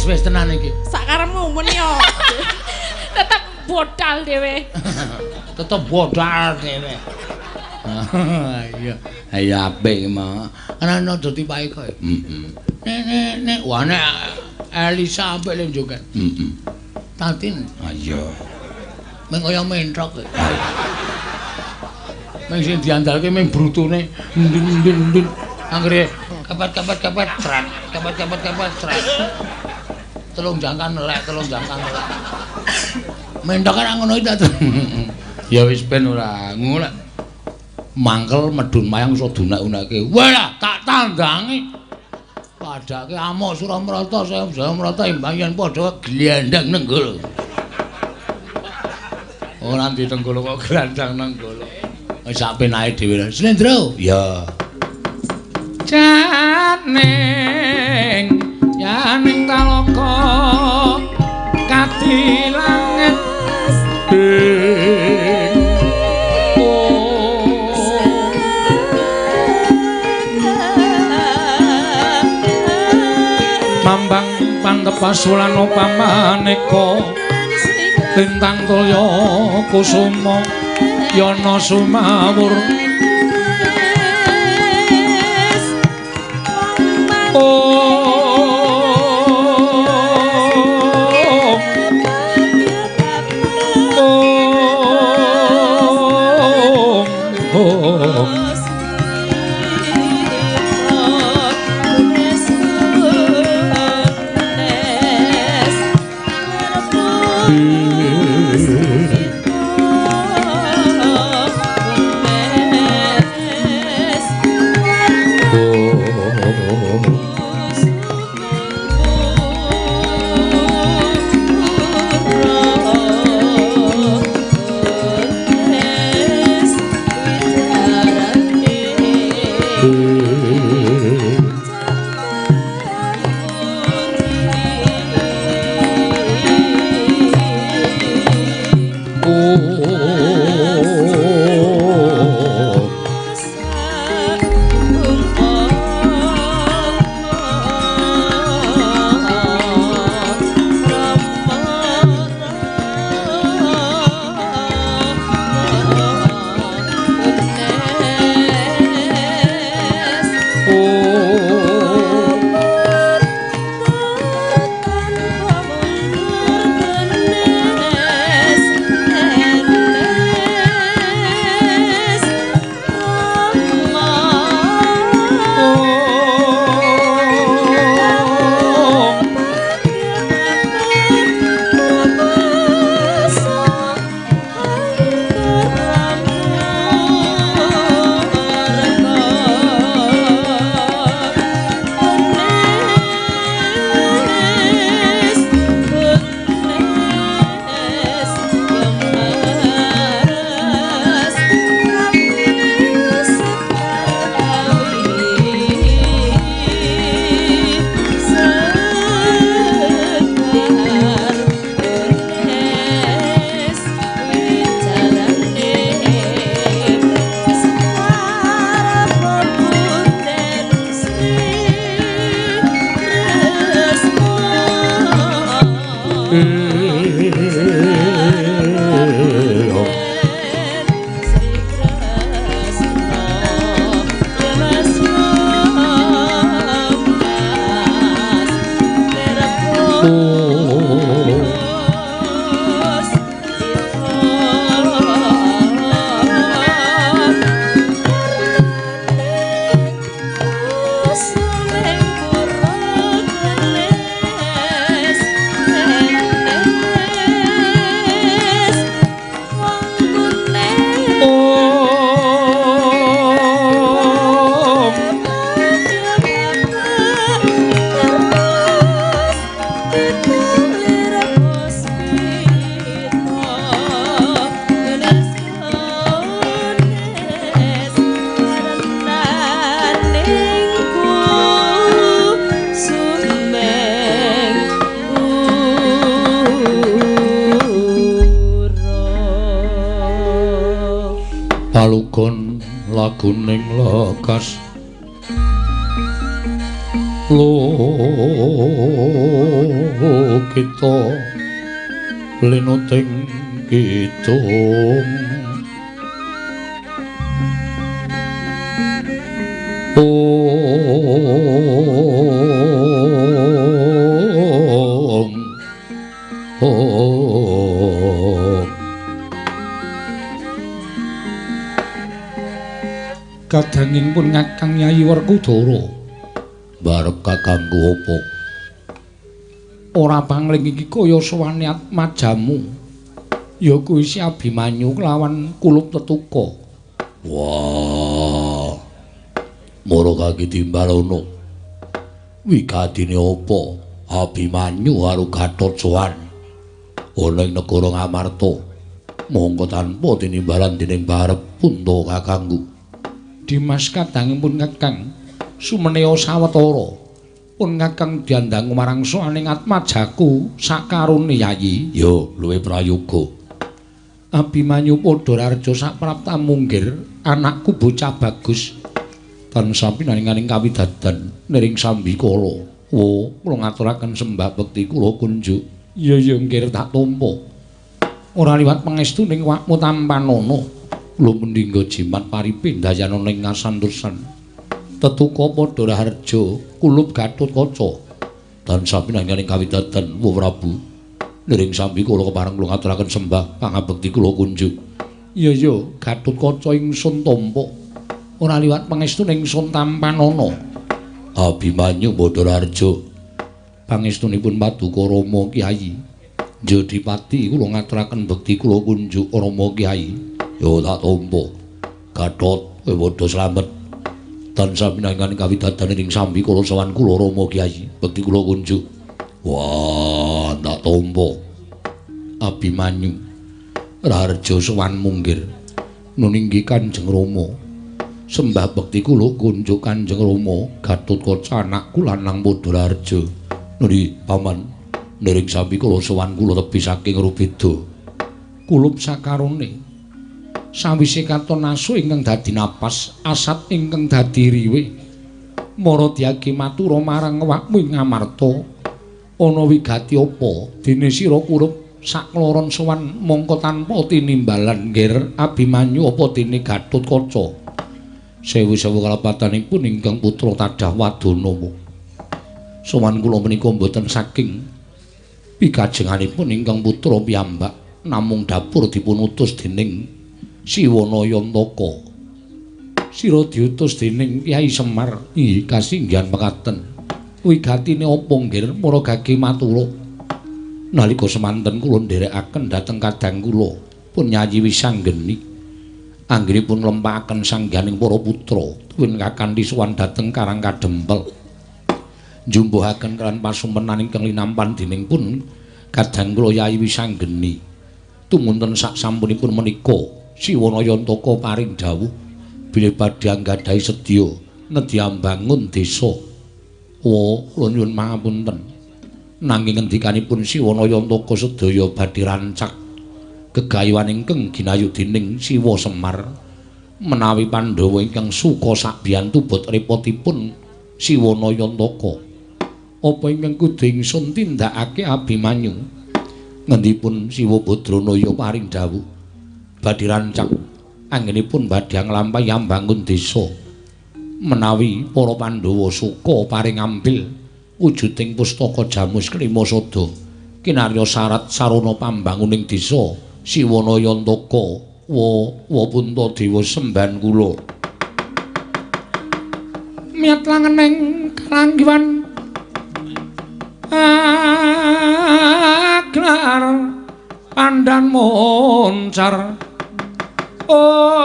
Wis tenan iki. Sakarepmu mun yo. Tetep bodal dhewe. Tetep bodal dhewe. Iya. Ayo apik mah. Ana ana dadi pae kowe. Heeh. Nek nek nek wah nek Elisa apik le joget. Heeh. Tatin. Iya. Meng kaya mentrok. Meng sing diandalke meng brutune ndin-ndin-ndin. Anggere kepet-kepet-kepet tret, kepet-kepet-kepet tret. Telung jangkan nelek, telung jangkan nelek. Mentok kan ngono iki ta. Ya wis ben ora ngono. Mangkel medun mayang iso dunek-uneke. Walah, tak tandangi. Padake amuk Suramrata, saya Suramrata imbang yen padha glandang nenggul. Ora ditenggul kok glandang nenggul. Wis sak penake dhewe. Slendro. Ya. Janing yaning taloka kadilanget ing mambang pantepasulan upamaneka lintang toya kusuma yana sumawur. Om. Om. Palugon laguning lekas kita linuting kidung. Om Om. Kadanging pun Kakang Yayi Werkudara barep kakangku opo? Ora pangling iki kaya sowane atmajamu. Ya kuwi si Abimanyu kelawan kulup tetuka. Wah. Mara kaki timbalono. Wigatine apa? Abimanyu karo Gatotsowan ana ing negara Ngamarta. Mongko tanpa tinimbalan dening barep punta kakangku. Dimas kadangipun Kakang sumeneya sawetara pun Kakang diandangu marang sowaning atmajaku sakarone Yayi. Ya luwih prayoga. Abimanyu padha raharja saprapta munggir anakku bocah bagus tansah pinaringaning kawidadan niring sambikala. Wo kula ngaturaken sembah bekti kula kunjuk. Ya ya nggir tak tampa. Ora liwat pangestuning wakmu tampanana. Kula mendingga jimat paripe ndayana ning ngasantosan. Tetuka padha raharja kulup Gatotkaca tansah pinanganing kawidadan Wa Prabu. Niring sambikala kepareng kula ngaturaken sembah pangabekti kula kunjuk. Ya ya Gatotkaca ingsun tampa. Ora liwat pangestuning ingsun tampanana. Abimanyu padha raharja pangestunipun Paduka Rama Kyai. Jodipati kula ngaturaken bekti kula kunjuk Rama Kyai. Ya tak tampa. Gatot kowe padha slamet. Tansah pinangan kawidadan ing sambikala sowan kula Rama Kyai. Bekti kula kunjuk. Wah, tak tampa. Abimanyu raharja sowan munggir nuninggi Kanjeng Rama. Sembah bekti kula kunjuk Kanjeng Rama. Gatotkaca anakku lanang padha raharja. Nuri paman niring sambikala sowan kula tebi saking Rubeda. Kulup sakarone sawise katon asu ingkang dadi napas, asat ingkang dadi riwe. Mara diagi matura marang awakmu ing Ngamarta. Ana wigati apa dene sira kurup sakloron sowan mongko tanpa tinimbalan ngger Abimanyu apa dene Gatotkaca. Sewu-sewu kalepatanipun ingkang putra tadah wadana. Sowan kula menika mboten saking pikajenganipun ingkang putra piyambak, namung dapur dipun utus dening Siwana Yantaka. Sira diutus dening Kyai Semar. Inggih kasinggihan mekaten. Wigatine apa nggir mara gage matura? Nalika semanten kula nderekaken dhateng kadang kula pun Yayi Wisanggeni. Anggenipun nglempakaken sangganing para putra tuwin kakanthi sowan dhateng Karang Kadempel. Njumbuhaken kelan pasumenan ingkang linampan dening pun kadang kula Yayi Wisanggeni. Tumunten sak sampunipun menika Siwana Yantaka paring dawuh bilih badhe anggadhahi sedya nedhi ambangun desa. Wa kula nyuwun pangapunten. Nanging ngendikanipun Siwana Yantaka sedaya badhe rancak gegayuhan ingkang ginayu dening Siwa Semar menawi Pandhawa ingkang suka sabiyantu bot repotipun Siwana Yantaka. Apa ingkang kudu ingsun tindakake Abimanyu? Ngendipun Siwa Badranaya paring dawuh badhe rancang anggenipun badhe nglampahi ambangun desa. Menawi para Pandhawa suka paring ambil wujuding pustaka Jamus Klima Sada kinarya syarat sarana pambanguning desa Siwanayantaka wa wa Puntadewa semban kula. Miyat langeneng karanggiwan aglar pandan moncar om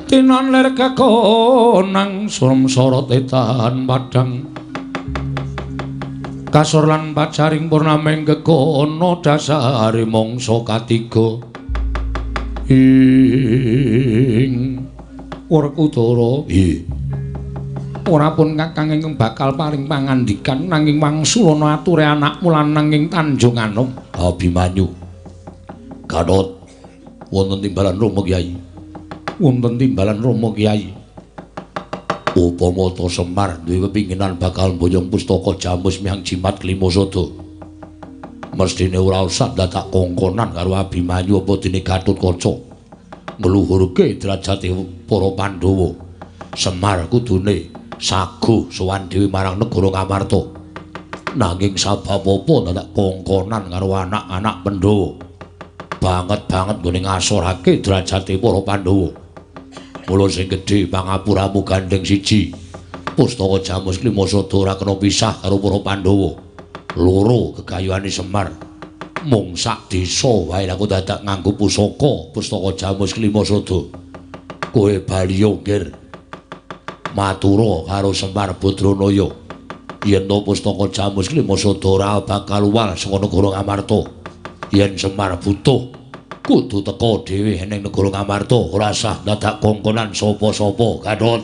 tinon lir kekonang surem sorot etan padang kasur lan pacaring purnaming kekono dasare mangsa katiga ing Werkudara. Ora pun kakang ingkang bakal paring pangandikan nanging wangsulana ature anakmu lanang ing Tanjung Anom. Abimanyu. Gatot wonten timbalan Rama Kyai. Wonten timbalan Rama Kyai. Upama ta Semar duwe pepinginan bakal mboyong pustaka Jamus miyang Jimat Klima Sada. Mesthine ora usah dadak kongkonan karo Abimanyu apa dene Gatotkaca. Ngluhurke derajate para Pandhawa. Semar kudune saguh sowan dhewe marang negara Ngamarta. Nanging sabab apa dadak kongkonan karo anak-anak Pandhawa. Banget-banget nggone ngasorake derajate para Pandhawa. Mula sing gedhe pangapuramu gandeng siji. Pustaka Jamus Klima Sada ora kena pisah karo para Pandhawa. Loro gegayuhane Semar. Mung sak desa wae aku dadak nganggo pusaka pustaka Jamus Klima Sada. Kowe baliyo nggir. Matura karo Semar Badranaya yen to pustaka Jamus Klima Sada ora bakal uwal saka negara Ngamarta. Yen Semar butuh kudu teka dhewe ning negara Ngamarta, ora sah dadak kongkonan sapa-sapa. Gatot.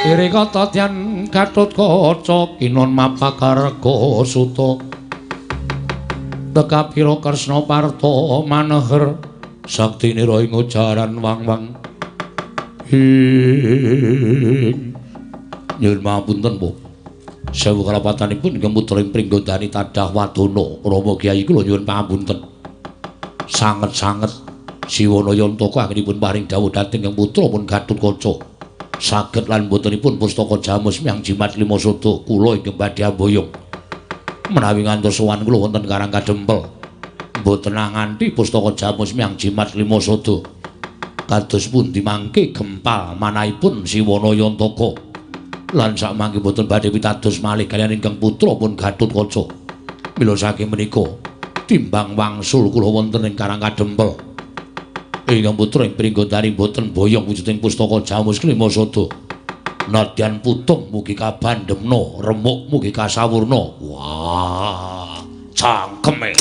Iri kata tian Gatotkaca kinon mapakarga suta tekapira Kresna Parta maneher saktinira ing ujaran wang-wang. Ing nyuwun pangapunten Po. Sewu karapatanipun ingkang putra ing Pringgondani tadah wadana Rama Kyai kula nyuwun pangapunten. Sanget-sanget Siwanayantaka anggenipun paring dawuh dhateng ingkang putra pun Gatotkaca. Saged lan botenipun pustaka Jamus miyang Jimat Klima Sada kula ingkang badhe amboyong. Menawi ngantos sowan kula wonten Karang Kadempel, mboten nganti pustaka Jamus miyang Jimat Klima Sada. Kados pundi mangke gempal manahipun Siwanayantaka. Lan sakmangke mboten badhe pitados malih kaliyan ingkang putra pun Gatotkaca. Mila saking menika timbang wangsul kula wonten ing Karang Kadempel. Ingkang putra ing Pringgondani mboten boyong wujuding pustaka Jamus Klima Sada. Nadyan putung mugi kabandemna, remuk mugi kasawurna. Wah, cangkeme.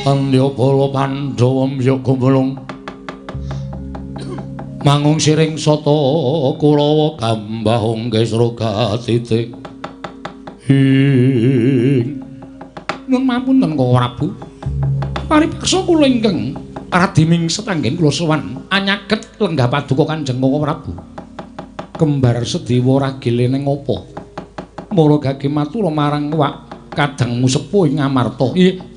Andya bala Pandhawa mbyuk gumulung mangung siring sata Kurawa gambahung kesra titik. Ing nyuwun mapunten Koko Prabu. Paripaksa kula ingkang radi mingset anggen kula sowan anyaget lenggah paduka Kanjeng Koko Prabu. Kembar Sedewa ragile ning apa? Mara gage matura marang wak kadangmu sepuh ing Ngamarta. Nggih.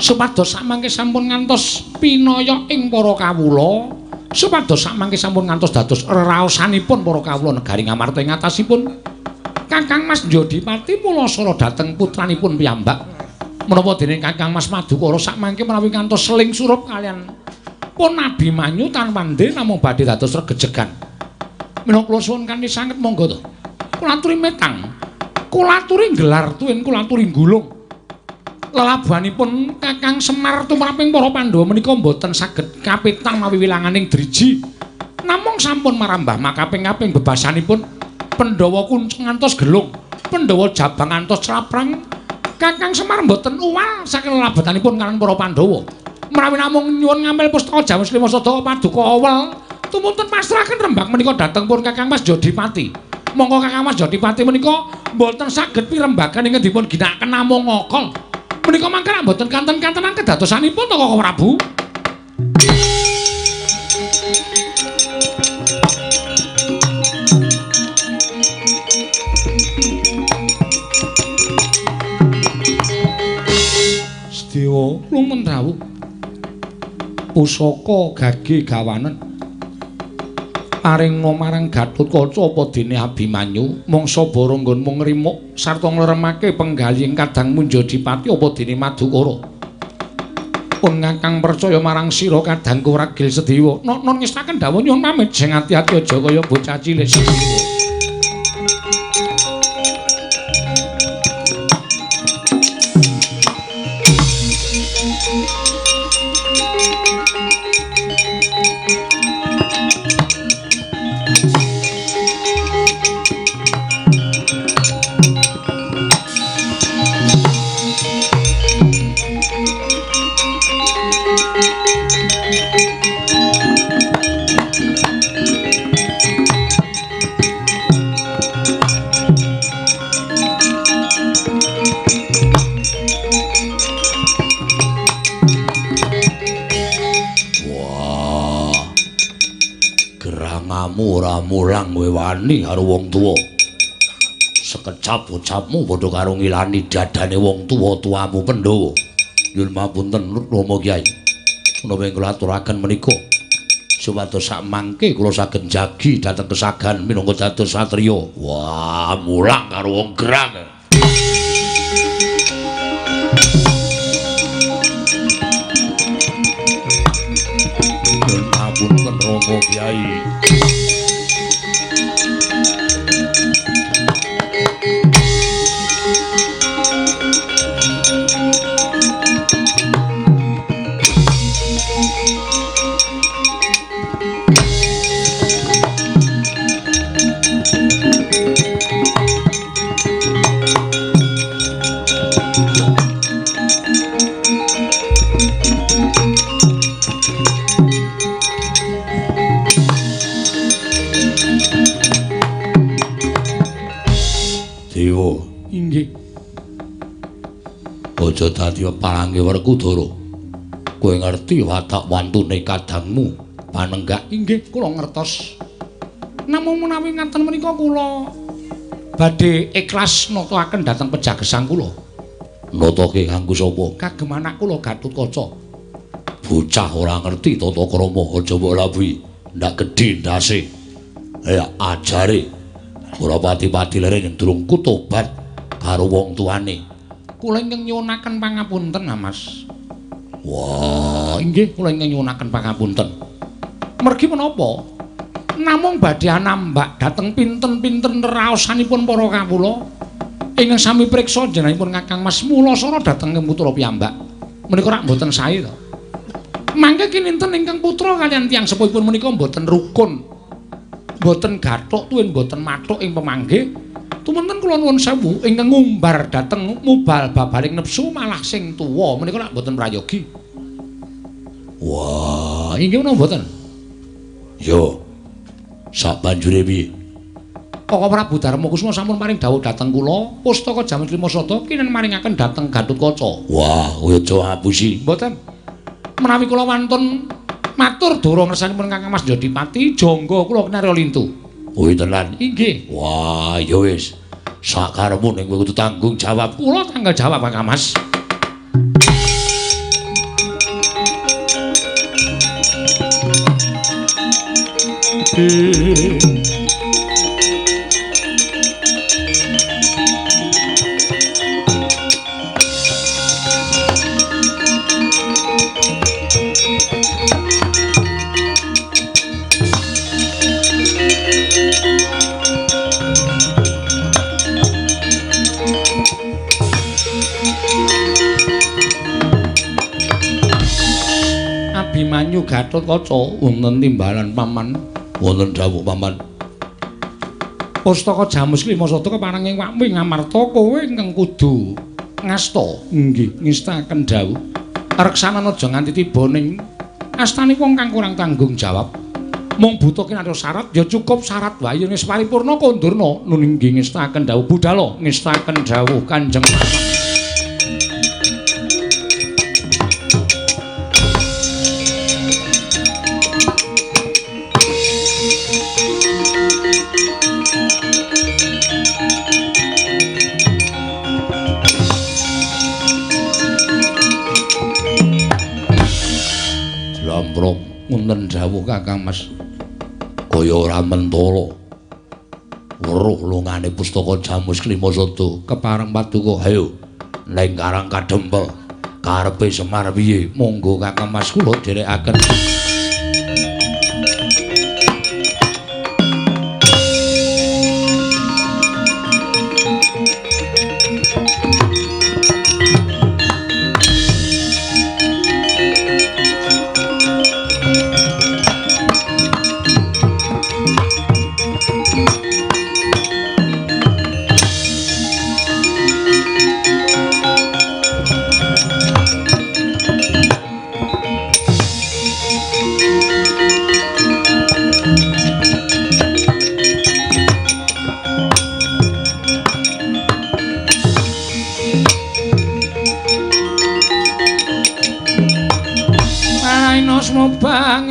Supados samangke sampun ngantos pinaya ing para kawula, supados samangke sampun ngantos dados reraosanipun para kawula negari Ngamarta ing atasipun Kakang Mas Jodipati mulasara dhateng putranipun piyambak. Menapa dene Kakang Mas Madukara samangke menawi ngantos seling surup kalian pun Abimanyu tanpa namung badhe dados regejegan. Menawa kula suwun kanthi sanget monggo to. Kula aturi metang, kula aturi nggelar tuwin, kula aturi gulung. Lelabuhanipun Kakang Semar tumraping para Pandhawa menika mboten saged kapitang mawi wilanganing driji. Namung sampun marambah makaping-kaping bebasanipun Pandhawa kuncung ngantos gelung, Pandhawa jabang ngantos claprang. Kakang Semar mboten uwal saking lelabetanipun kaliyan para Pandhawa. Menawi namung nyuwun ngampil pustaka Jamus Lima Sada paduka awel, tumunten pasrahaken rembag menika dhateng pun Kakang Mas Jodipati. Monggo Kakang Mas Jodipati menika mboten saged pirembagan ingkang dipun ginakaken namung ngokol. Menika mangke mboten kanten-kantenan kedadosanipun to Koko Prabu. Sedewa lumen rawuh. Pusaka gage gawanen paring marang Gatotkaca apa dene Abimanyu mangsa bara nggonmu ngrimuk sarta ngleremake penggalih kadang Munjadipati apa dene Madukara. Pun ngakang percaya marang sira kadangku ragil Sedewa. Nok-non ngestaken dawuh nyuwun pamit sing ati-ati aja kaya bocah cilik Sedewa. Ora mulang kowe wani karo wong tuwa. Sekecap ucapmu padha karo ngilani dadane wong tuwa-tuwamu Pandhawa. Nyuwun pamunten Rama Kyai. Menawi kula aturaken menika supados sak mangke kula saged jagi dhateng kesagan minangka dados satriya. Wah, mulang karo wong gerang. Nyuwun pamunten Rama Kyai. Dewa, inggih. Aja dadi parange Werkudara. Kowe ngerti watak wantune kadangmu panenggak? Inggih, kula ngertos. Namung menawi ngaten menika kula badhe ikhlas nata-aken dhateng pejah gesang kula. Natake kanggo sapa? Kagem anak kula Gatotkaca. Bocah ora ngerti tata krama, aja mbok labuhi. Ndak gedhe ndase. Ya ajare. Ora pati-pati lere yen durung kutobat karo wong tuane. Kula ingkang nyuwunaken pangapunten, Mas. Wah, inggih kula ingkang nyuwunaken pangapunten. Mergi menapa? Namung badhe anambak dhateng pinten-pinten raosanipun para kawula ingkang sami priksa jenengipun Kakang Mas Mulasara dhateng putra piyambak. Menika rak mboten sae to. Mangke kininten ingkang putra kaliyan tiyang sepuhipun menika mboten rukun. Mboten gathuk tuwin mboten mathuk ing pemanggih. Tumunten kula nuwun sewu ingkang ngumbar dhateng mubal babaling nepsu malah sing tuwa menika lak mboten prayogi. Wah, inggih menapa mboten? Yo. Sabanjure piye? Koko Prabu Darma Kusuma sampun paring dawuh dhateng kula, pustaka Jamus Lima Sada kinen maringaken dhateng Gatotkaca. Wah, kowe aja ngapusi. Mboten. Menawi kula wantun matur dura ngersanipun Kakang Mas Jodipati, jangga kula kinarya lintu. Kuwi tenan. Inggih. Wah, ya wis. Sakarepmu ning kowe kudu tanggung jawab. Kula tanggung jawab Kakang Mas. Abimanyu Gatotkaca wonten timbalan paman, wonten dawuh paman. Pustaka Jamus Klima Sada kepareng ing wakmu ing Amarta kowe ingkang kudu ngasta. Nggih, ngestaken dawuh. Reksanan aja nganti tiba ning astane wong kang kurang tanggung jawab. Mung buta kinarya syarat ya cukup syarat wae yen wis paripurna kondurna. Nun inggih ngestaken dawuh budala, ngestaken dawuh Kanjeng Paman. Jlambrong wonten dawuh Kakang Mas. Kaya ora mentala. Weruh lungane pustaka Jamus Klima Sada kepareng paduka. Hayo ning Karang Kadempel. Karepe Semar piye? Monggo Kakang Mas kula dherekaken.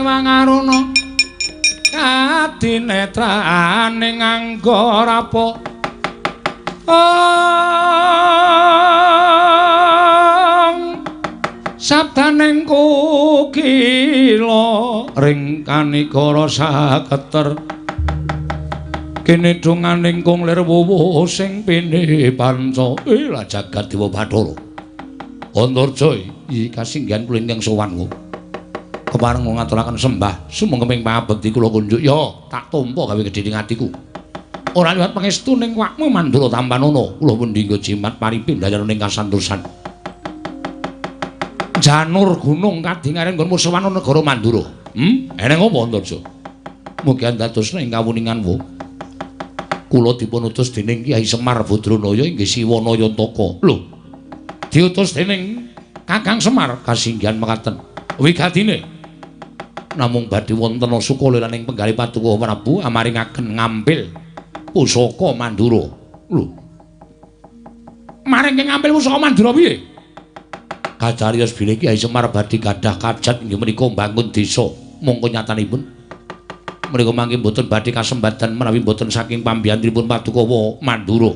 Wangaruna kadinetrane nganggo rapa sabdaning kokila ring kanikara saketer kene donganing kung lir wuwuh sing pine panca la jagat dewa Bathara Antarja iki kasinggihan kula ingkang sowan. Kepareng ngaturaken sembah sumengkeming pangabekti kula kunjuk ya tak tampa gawe gedhe ing atiku. Ora liwat pangestu ning wakmu Mandura tampanana kula pundi nggo jimat paripin dayana ning kasantosan. Janur gunung kadingaren nggonmu sowan negara Mandura. Eneng apa Antarja? Mugi andadosna ing kawuningan wo. Kula dipun utus dening Kyai Semar Badranaya inggih Siwana Yantaka. Lho. Diutus dening Kakang Semar kasinggihan mekaten. Wigatine namung badhe wonten sukalelaning penggalih Paduka Prabu amaringaken ngambil pusaka Mandura. Lho. Maring ngambil pusaka Mandura piye? Kacariyos bilih Kyai Semar badhe gadah kajat inggih menika mbangun desa. Mongko nyatanipun menika mangke mboten badhe kasembadan menawi mboten saking pambiyantunipun Paduka Mandura.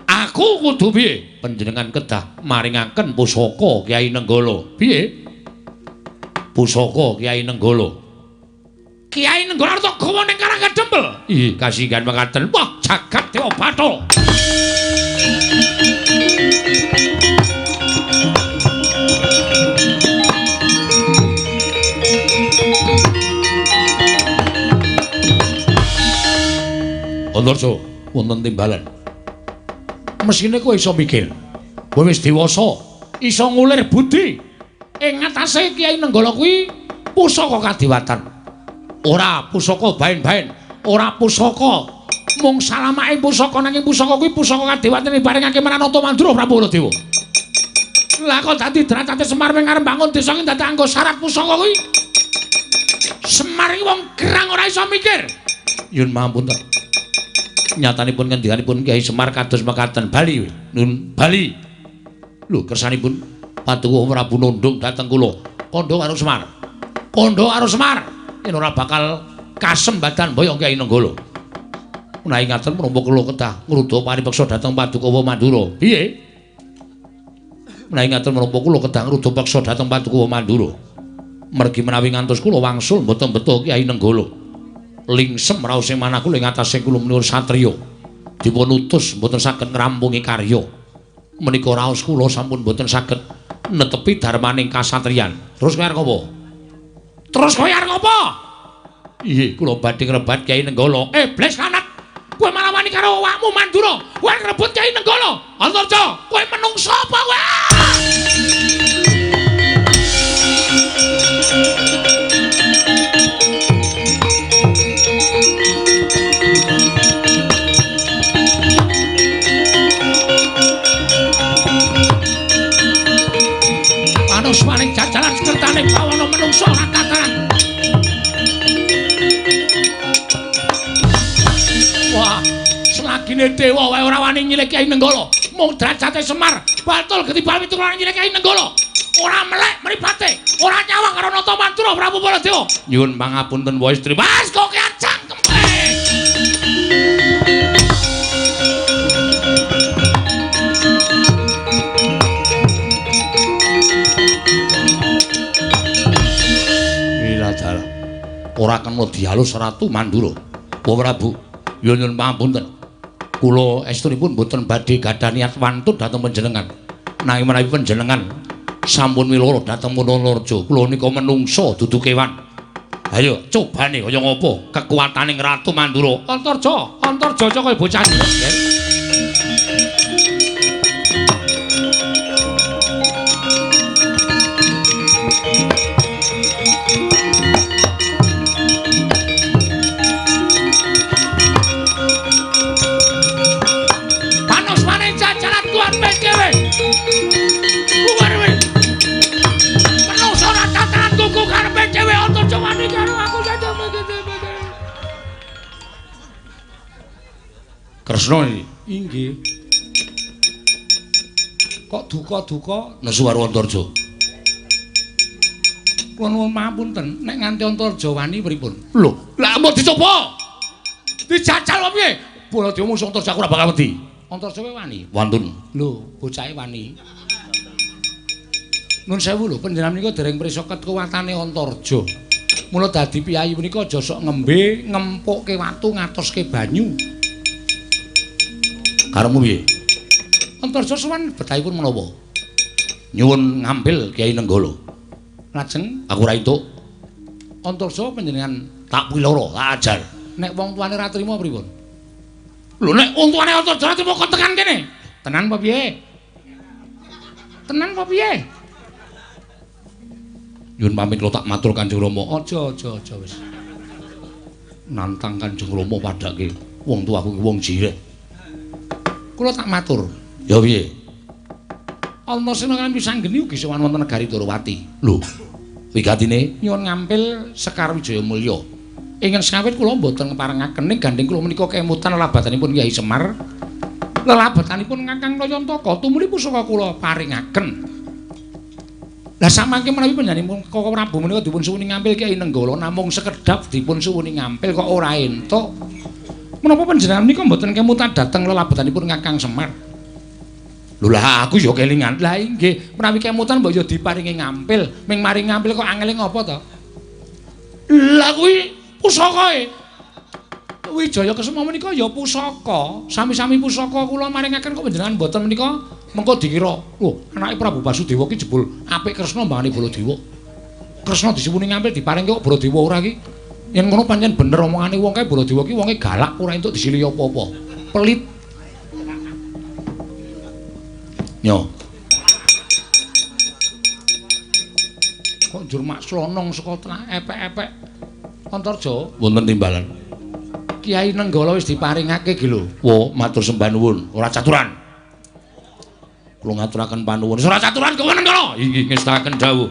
Aku kudu piye? Panjenengan kedah maringaken pusaka Kyai Nenggala. Piye? Pusaka Kyai Nenggala. Kyai Nenggala arep gawa ning Karang Kadempel. Ih, kasinggihan mekaten. Wah, jagat dewa Bathara. Antarja, wonten timbalan. Mesine kowe iso mikir. Kowe wis dewasa, iso ngulir budi. Ing ngatasé Kyai Nenggala kuwi pusaka kadewatan. Ora pusaka baen-baen, ora pusaka mung salamake pusaka nanging pusaka kuwi pusaka kadewatan diparingake marang Nata Mandura Prabu Baladewa. Lah kok dadi derajate Semar ming arep bangun desa iki dadak anggo syarat pusaka kuwi. Semar iki wong gerang ora iso mikir. Yun mahapunten. Nyatanipun ngendikanipun Kyai Semar kados mekaten. Bali, nun bali. Lho kersanipun Paduka Prabu nundung dhateng kula. Kandha karo Semar. Kandha karo Semar yen ora bakal kasembadan boyong Kyai Nenggala. Menawi ngaten menapa kula kedah ngruda paripeksa dhateng Paduka Mandura. Piye? Menawi ngaten menapa kula kedah ngruda peksa dhateng Paduka Mandura. Mergi menawi ngantos kula wangsul mboten beto Kyai Nenggala. Lingsem raos ing manah kula ing atase kula menika satriya. Dipun utus mboten saged ngrampungi karya. Menika raos kula sampun mboten saged netepi dharmaning kasatriyan. Terus kowe arep apa? Terus kowe arep apa? Inggih, kula badhe ngrebat Kyai Nenggala. Iblis lanat. Kowe malah wani karo awakmu Mandura. Kowe ngrebut Kyai Nenggala. Antarja, kowe menungso apa kowe? Panuswaning jajalan sekertane bawana menungsa ora tataran. Wah, selagine dewa wae ora wani nyilih Kyai Nenggala. Mung derajate Semar batul getibal pitu ora nyilih Kyai Nenggala. Ora melek mripate, ora nyawang karo Nata Mandura Prabu Baladewa. Nyuwun pangapunten wae istri. Mas kok cangkeme. Dalah. Ora kena dialus Ratu Mandura. Wa Prabu, nyuwun pangapunten. Kula estunipun mboten badhe gadah niat wantun dhateng panjenengan. Nanging menawi panjenengan sampun miloro dhateng Munarja, kula nika menungsa dudu kewan. Ayo cobane kaya ngapa kekuatane Ratu Mandura. Antarja, Antarja kaya bocah. Kresna iki. Inggih. Kok duka-duka nesu karo Antarja. Kula nuwun pangapunten, nek nganti Antarja wani pripun? Lho, lha mbok dicoba. Dijajal apa piye? Baladewa musuh Antarja aku ora bakal wedi. Antarja kowe wani? Wantun. Lho, bocahe wani. Nun sewu lho, panjenengan menika dereng prisa kekuwatane Antarja. Mula dadi piyayi punika aja sok ngembe, ngempukke watu, ngatoske banyu. Karepmu piye? Antarja sowan betahipun menapa? Nyuwun ngambil Kyai Nenggala. Lajeng aku ora entuk. Antarja panjenengan tak piloro, tak ajar. Nek wong tuane ora trima pripun? Lho nek wong tuane Antarja ora trima kok tekan kene. Tenan apa piye? Tenan apa piye? Nyuwun pamit kula tak matur Kanjeng Rama. Aja aja aja wis. Nantang Kanjeng Rama padhake wong tuaku ki wong jireh. Kula tak matur. Ya piye? Antasena kan pisanggeni ugi sowan wonten negari Dwarawati. Lho, wigatine nyuwun ngampil Sekar Wijaya Mulya. Ingkang sawit kula mboten ngeparengaken ning gandeng kula menika kemutan lelabatanipun Kyai Semar. Lelabatanipun Kakang Nayantaka tumuli pusaka kula paringaken. Lah samangke menawi panjenenganipun Koko Prabu menika dipun suwuni ngampil Kyai Nenggala namung sekedhap dipun suwuni ngampil kok ora entuk. Menapa panjenengan menika mboten kemutan dhateng lelabatanipun Kakang Semar? Lho lah aku ya kelingan. Lah inggih, menawi kemutan mbok ya diparingi ngampil. Ming maring ngampil kok angele ngopo to? Lah kuwi pusakae. Wijaya Kesuma menika ya pusaka. Sami-sami pusaka kula maringaken kok panjenengan mboten menika mengko dikira, lho anake Prabu Basudewa ki jebul apik Kresna mbangane Baladewa. Kresna disuwuni ngampil diparingi kok Baladewa ora ki. Yen ngono pancen bener omongane wong kae Baladewa ki wonge galak ora entuk disilihi apa-apa. Pelit. Nyo. Kok njur mak slonong saka epek-epek Antarja wonten timbalan. Kyai Nenggala wis diparingake iki lho. Wo, matur sembah nuwun, ora caturan. Kula ngaturaken panuwun. Ora caturan kowe Nenggala. Inggih ngestakaken dawuh.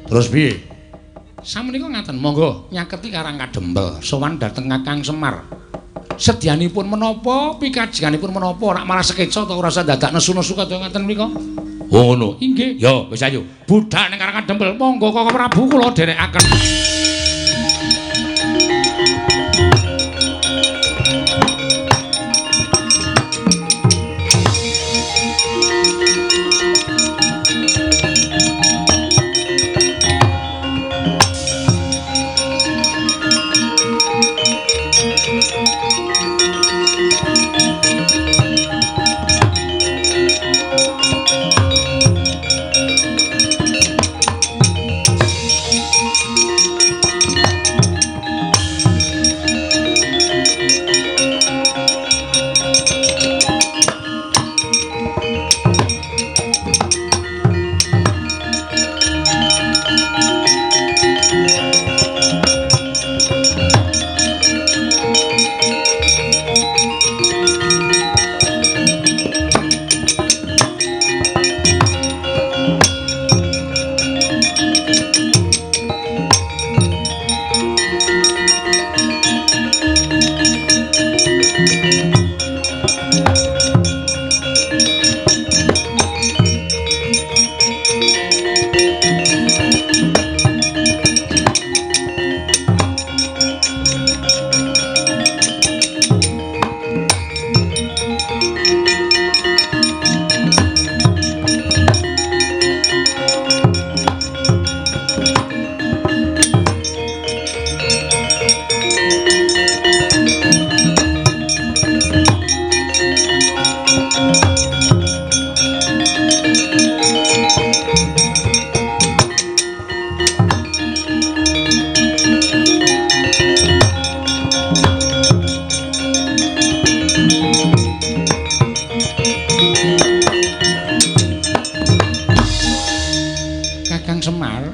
Terus piye? Samenika ngaten, monggo nyaketi Karang Kadempel, sowan dhateng Kakang Semar. Sedyanipun menapa, pikajenganipun menapa, ora malah sekeca ta ora usah dadak nesu-nesu kaya ngaten menika. Oh ngono. Inggih. Ya, wis ayo. Budhal ning Karang Kadempel, monggo Koko Prabu kula dherekaken.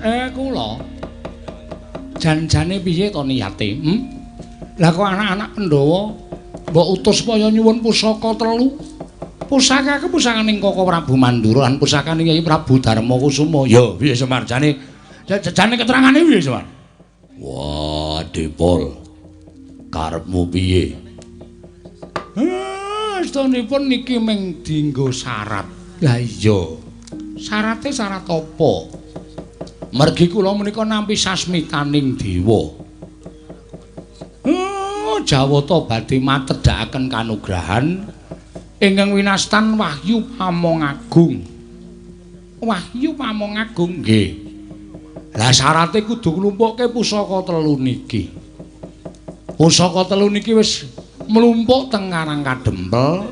Kula. Jan-jane piye to niate? Lah kok anak-anak Pandhawa mbok utus supaya nyuwun pusaka telu? Pusaka ku pusakaning Koko Prabu Mandura lan pusakaning Kyai Prabu Darma Kusuma. Ya, piye Semar jane? Jane keterangane piye Semar? Wah, Depol. Karepmu piye? Astunipun niki mung dienggo syarat. Lah iya. Syarate syarat apa? Mergi kula menika nampi sasmitaning dewa. Jawata badhe matedhakaken kanugrahan ingkang winastan Wahyu Pamong Agung. Wahyu Pamong Agung nggih. Lah syarate kudu nglumpukke pusaka telu niki. Pusaka telu niki wis mlumpuk teng Karang Kadempel.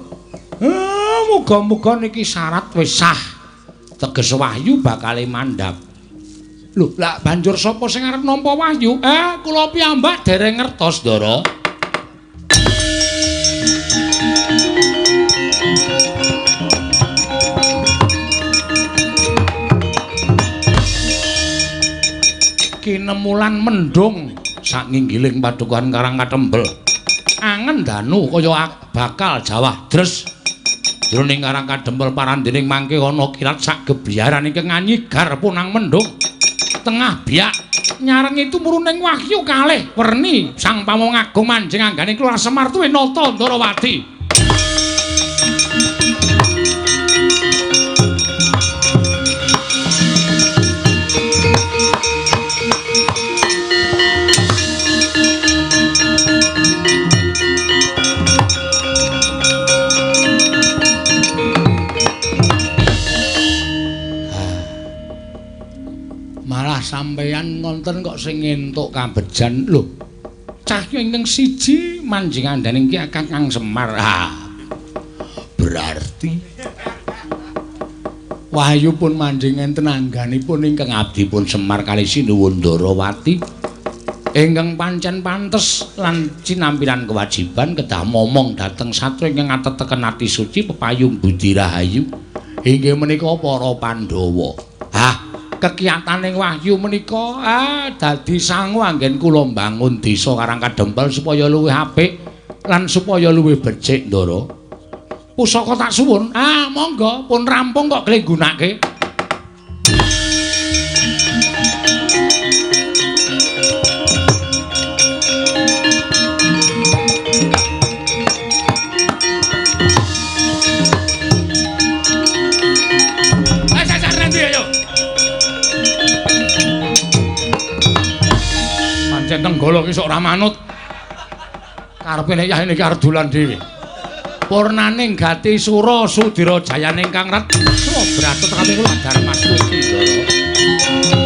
Muga-muga niki syarat wis sah. Teges wahyu bakale mandhap. Lho, lah banjur sapa sing arep nampa wahyu? Kula piyambak dereng ngertos, Ndara. Kinemulan mendung sak nginggiling padukuhan Karang Katembel. Angen danu kaya bakal jawah dres. Jroning Karang Kadempel parandening mangke ana kilat sak gebiaran ingkang nganyigar punang mendung. Tengah biak nyarengi tumuruning wahyu kalih werni Sang Pamong Agung manjing anggane Kelurahan Semar tuwe nata Ndarawati. Sampeyan ngonten kok sing entuk kabejan lho. Cahya ingkang siji manjing andaning ki Kakang Semar. Ah. Berarti wahyu pun manjing enten angganipun ingkang abdi pun Semar kalih Sinuwun Ndarawati ingkang pancen pantes lan cinampilan kewajiban kedah momong dhateng satya ingkang ateteken ati suci pepayung budi rahayu inggih menika para Pandhawa. Ah, kekiyataning wahyu menika dadi sangu anggen kula mbangun desa Karang Kadempel supaya luwih apik lan supaya luwih becik, Ndara. Pusaka tak suwun. Monggo pun rampung kok kle nggunake. Tenggala ki sok ora manut. Karepe nek yahene iki arep dolan dhewe. Purnaning gati sura sudira jayaning kang ret. Bratut kami kula Darmastuti, Ndara.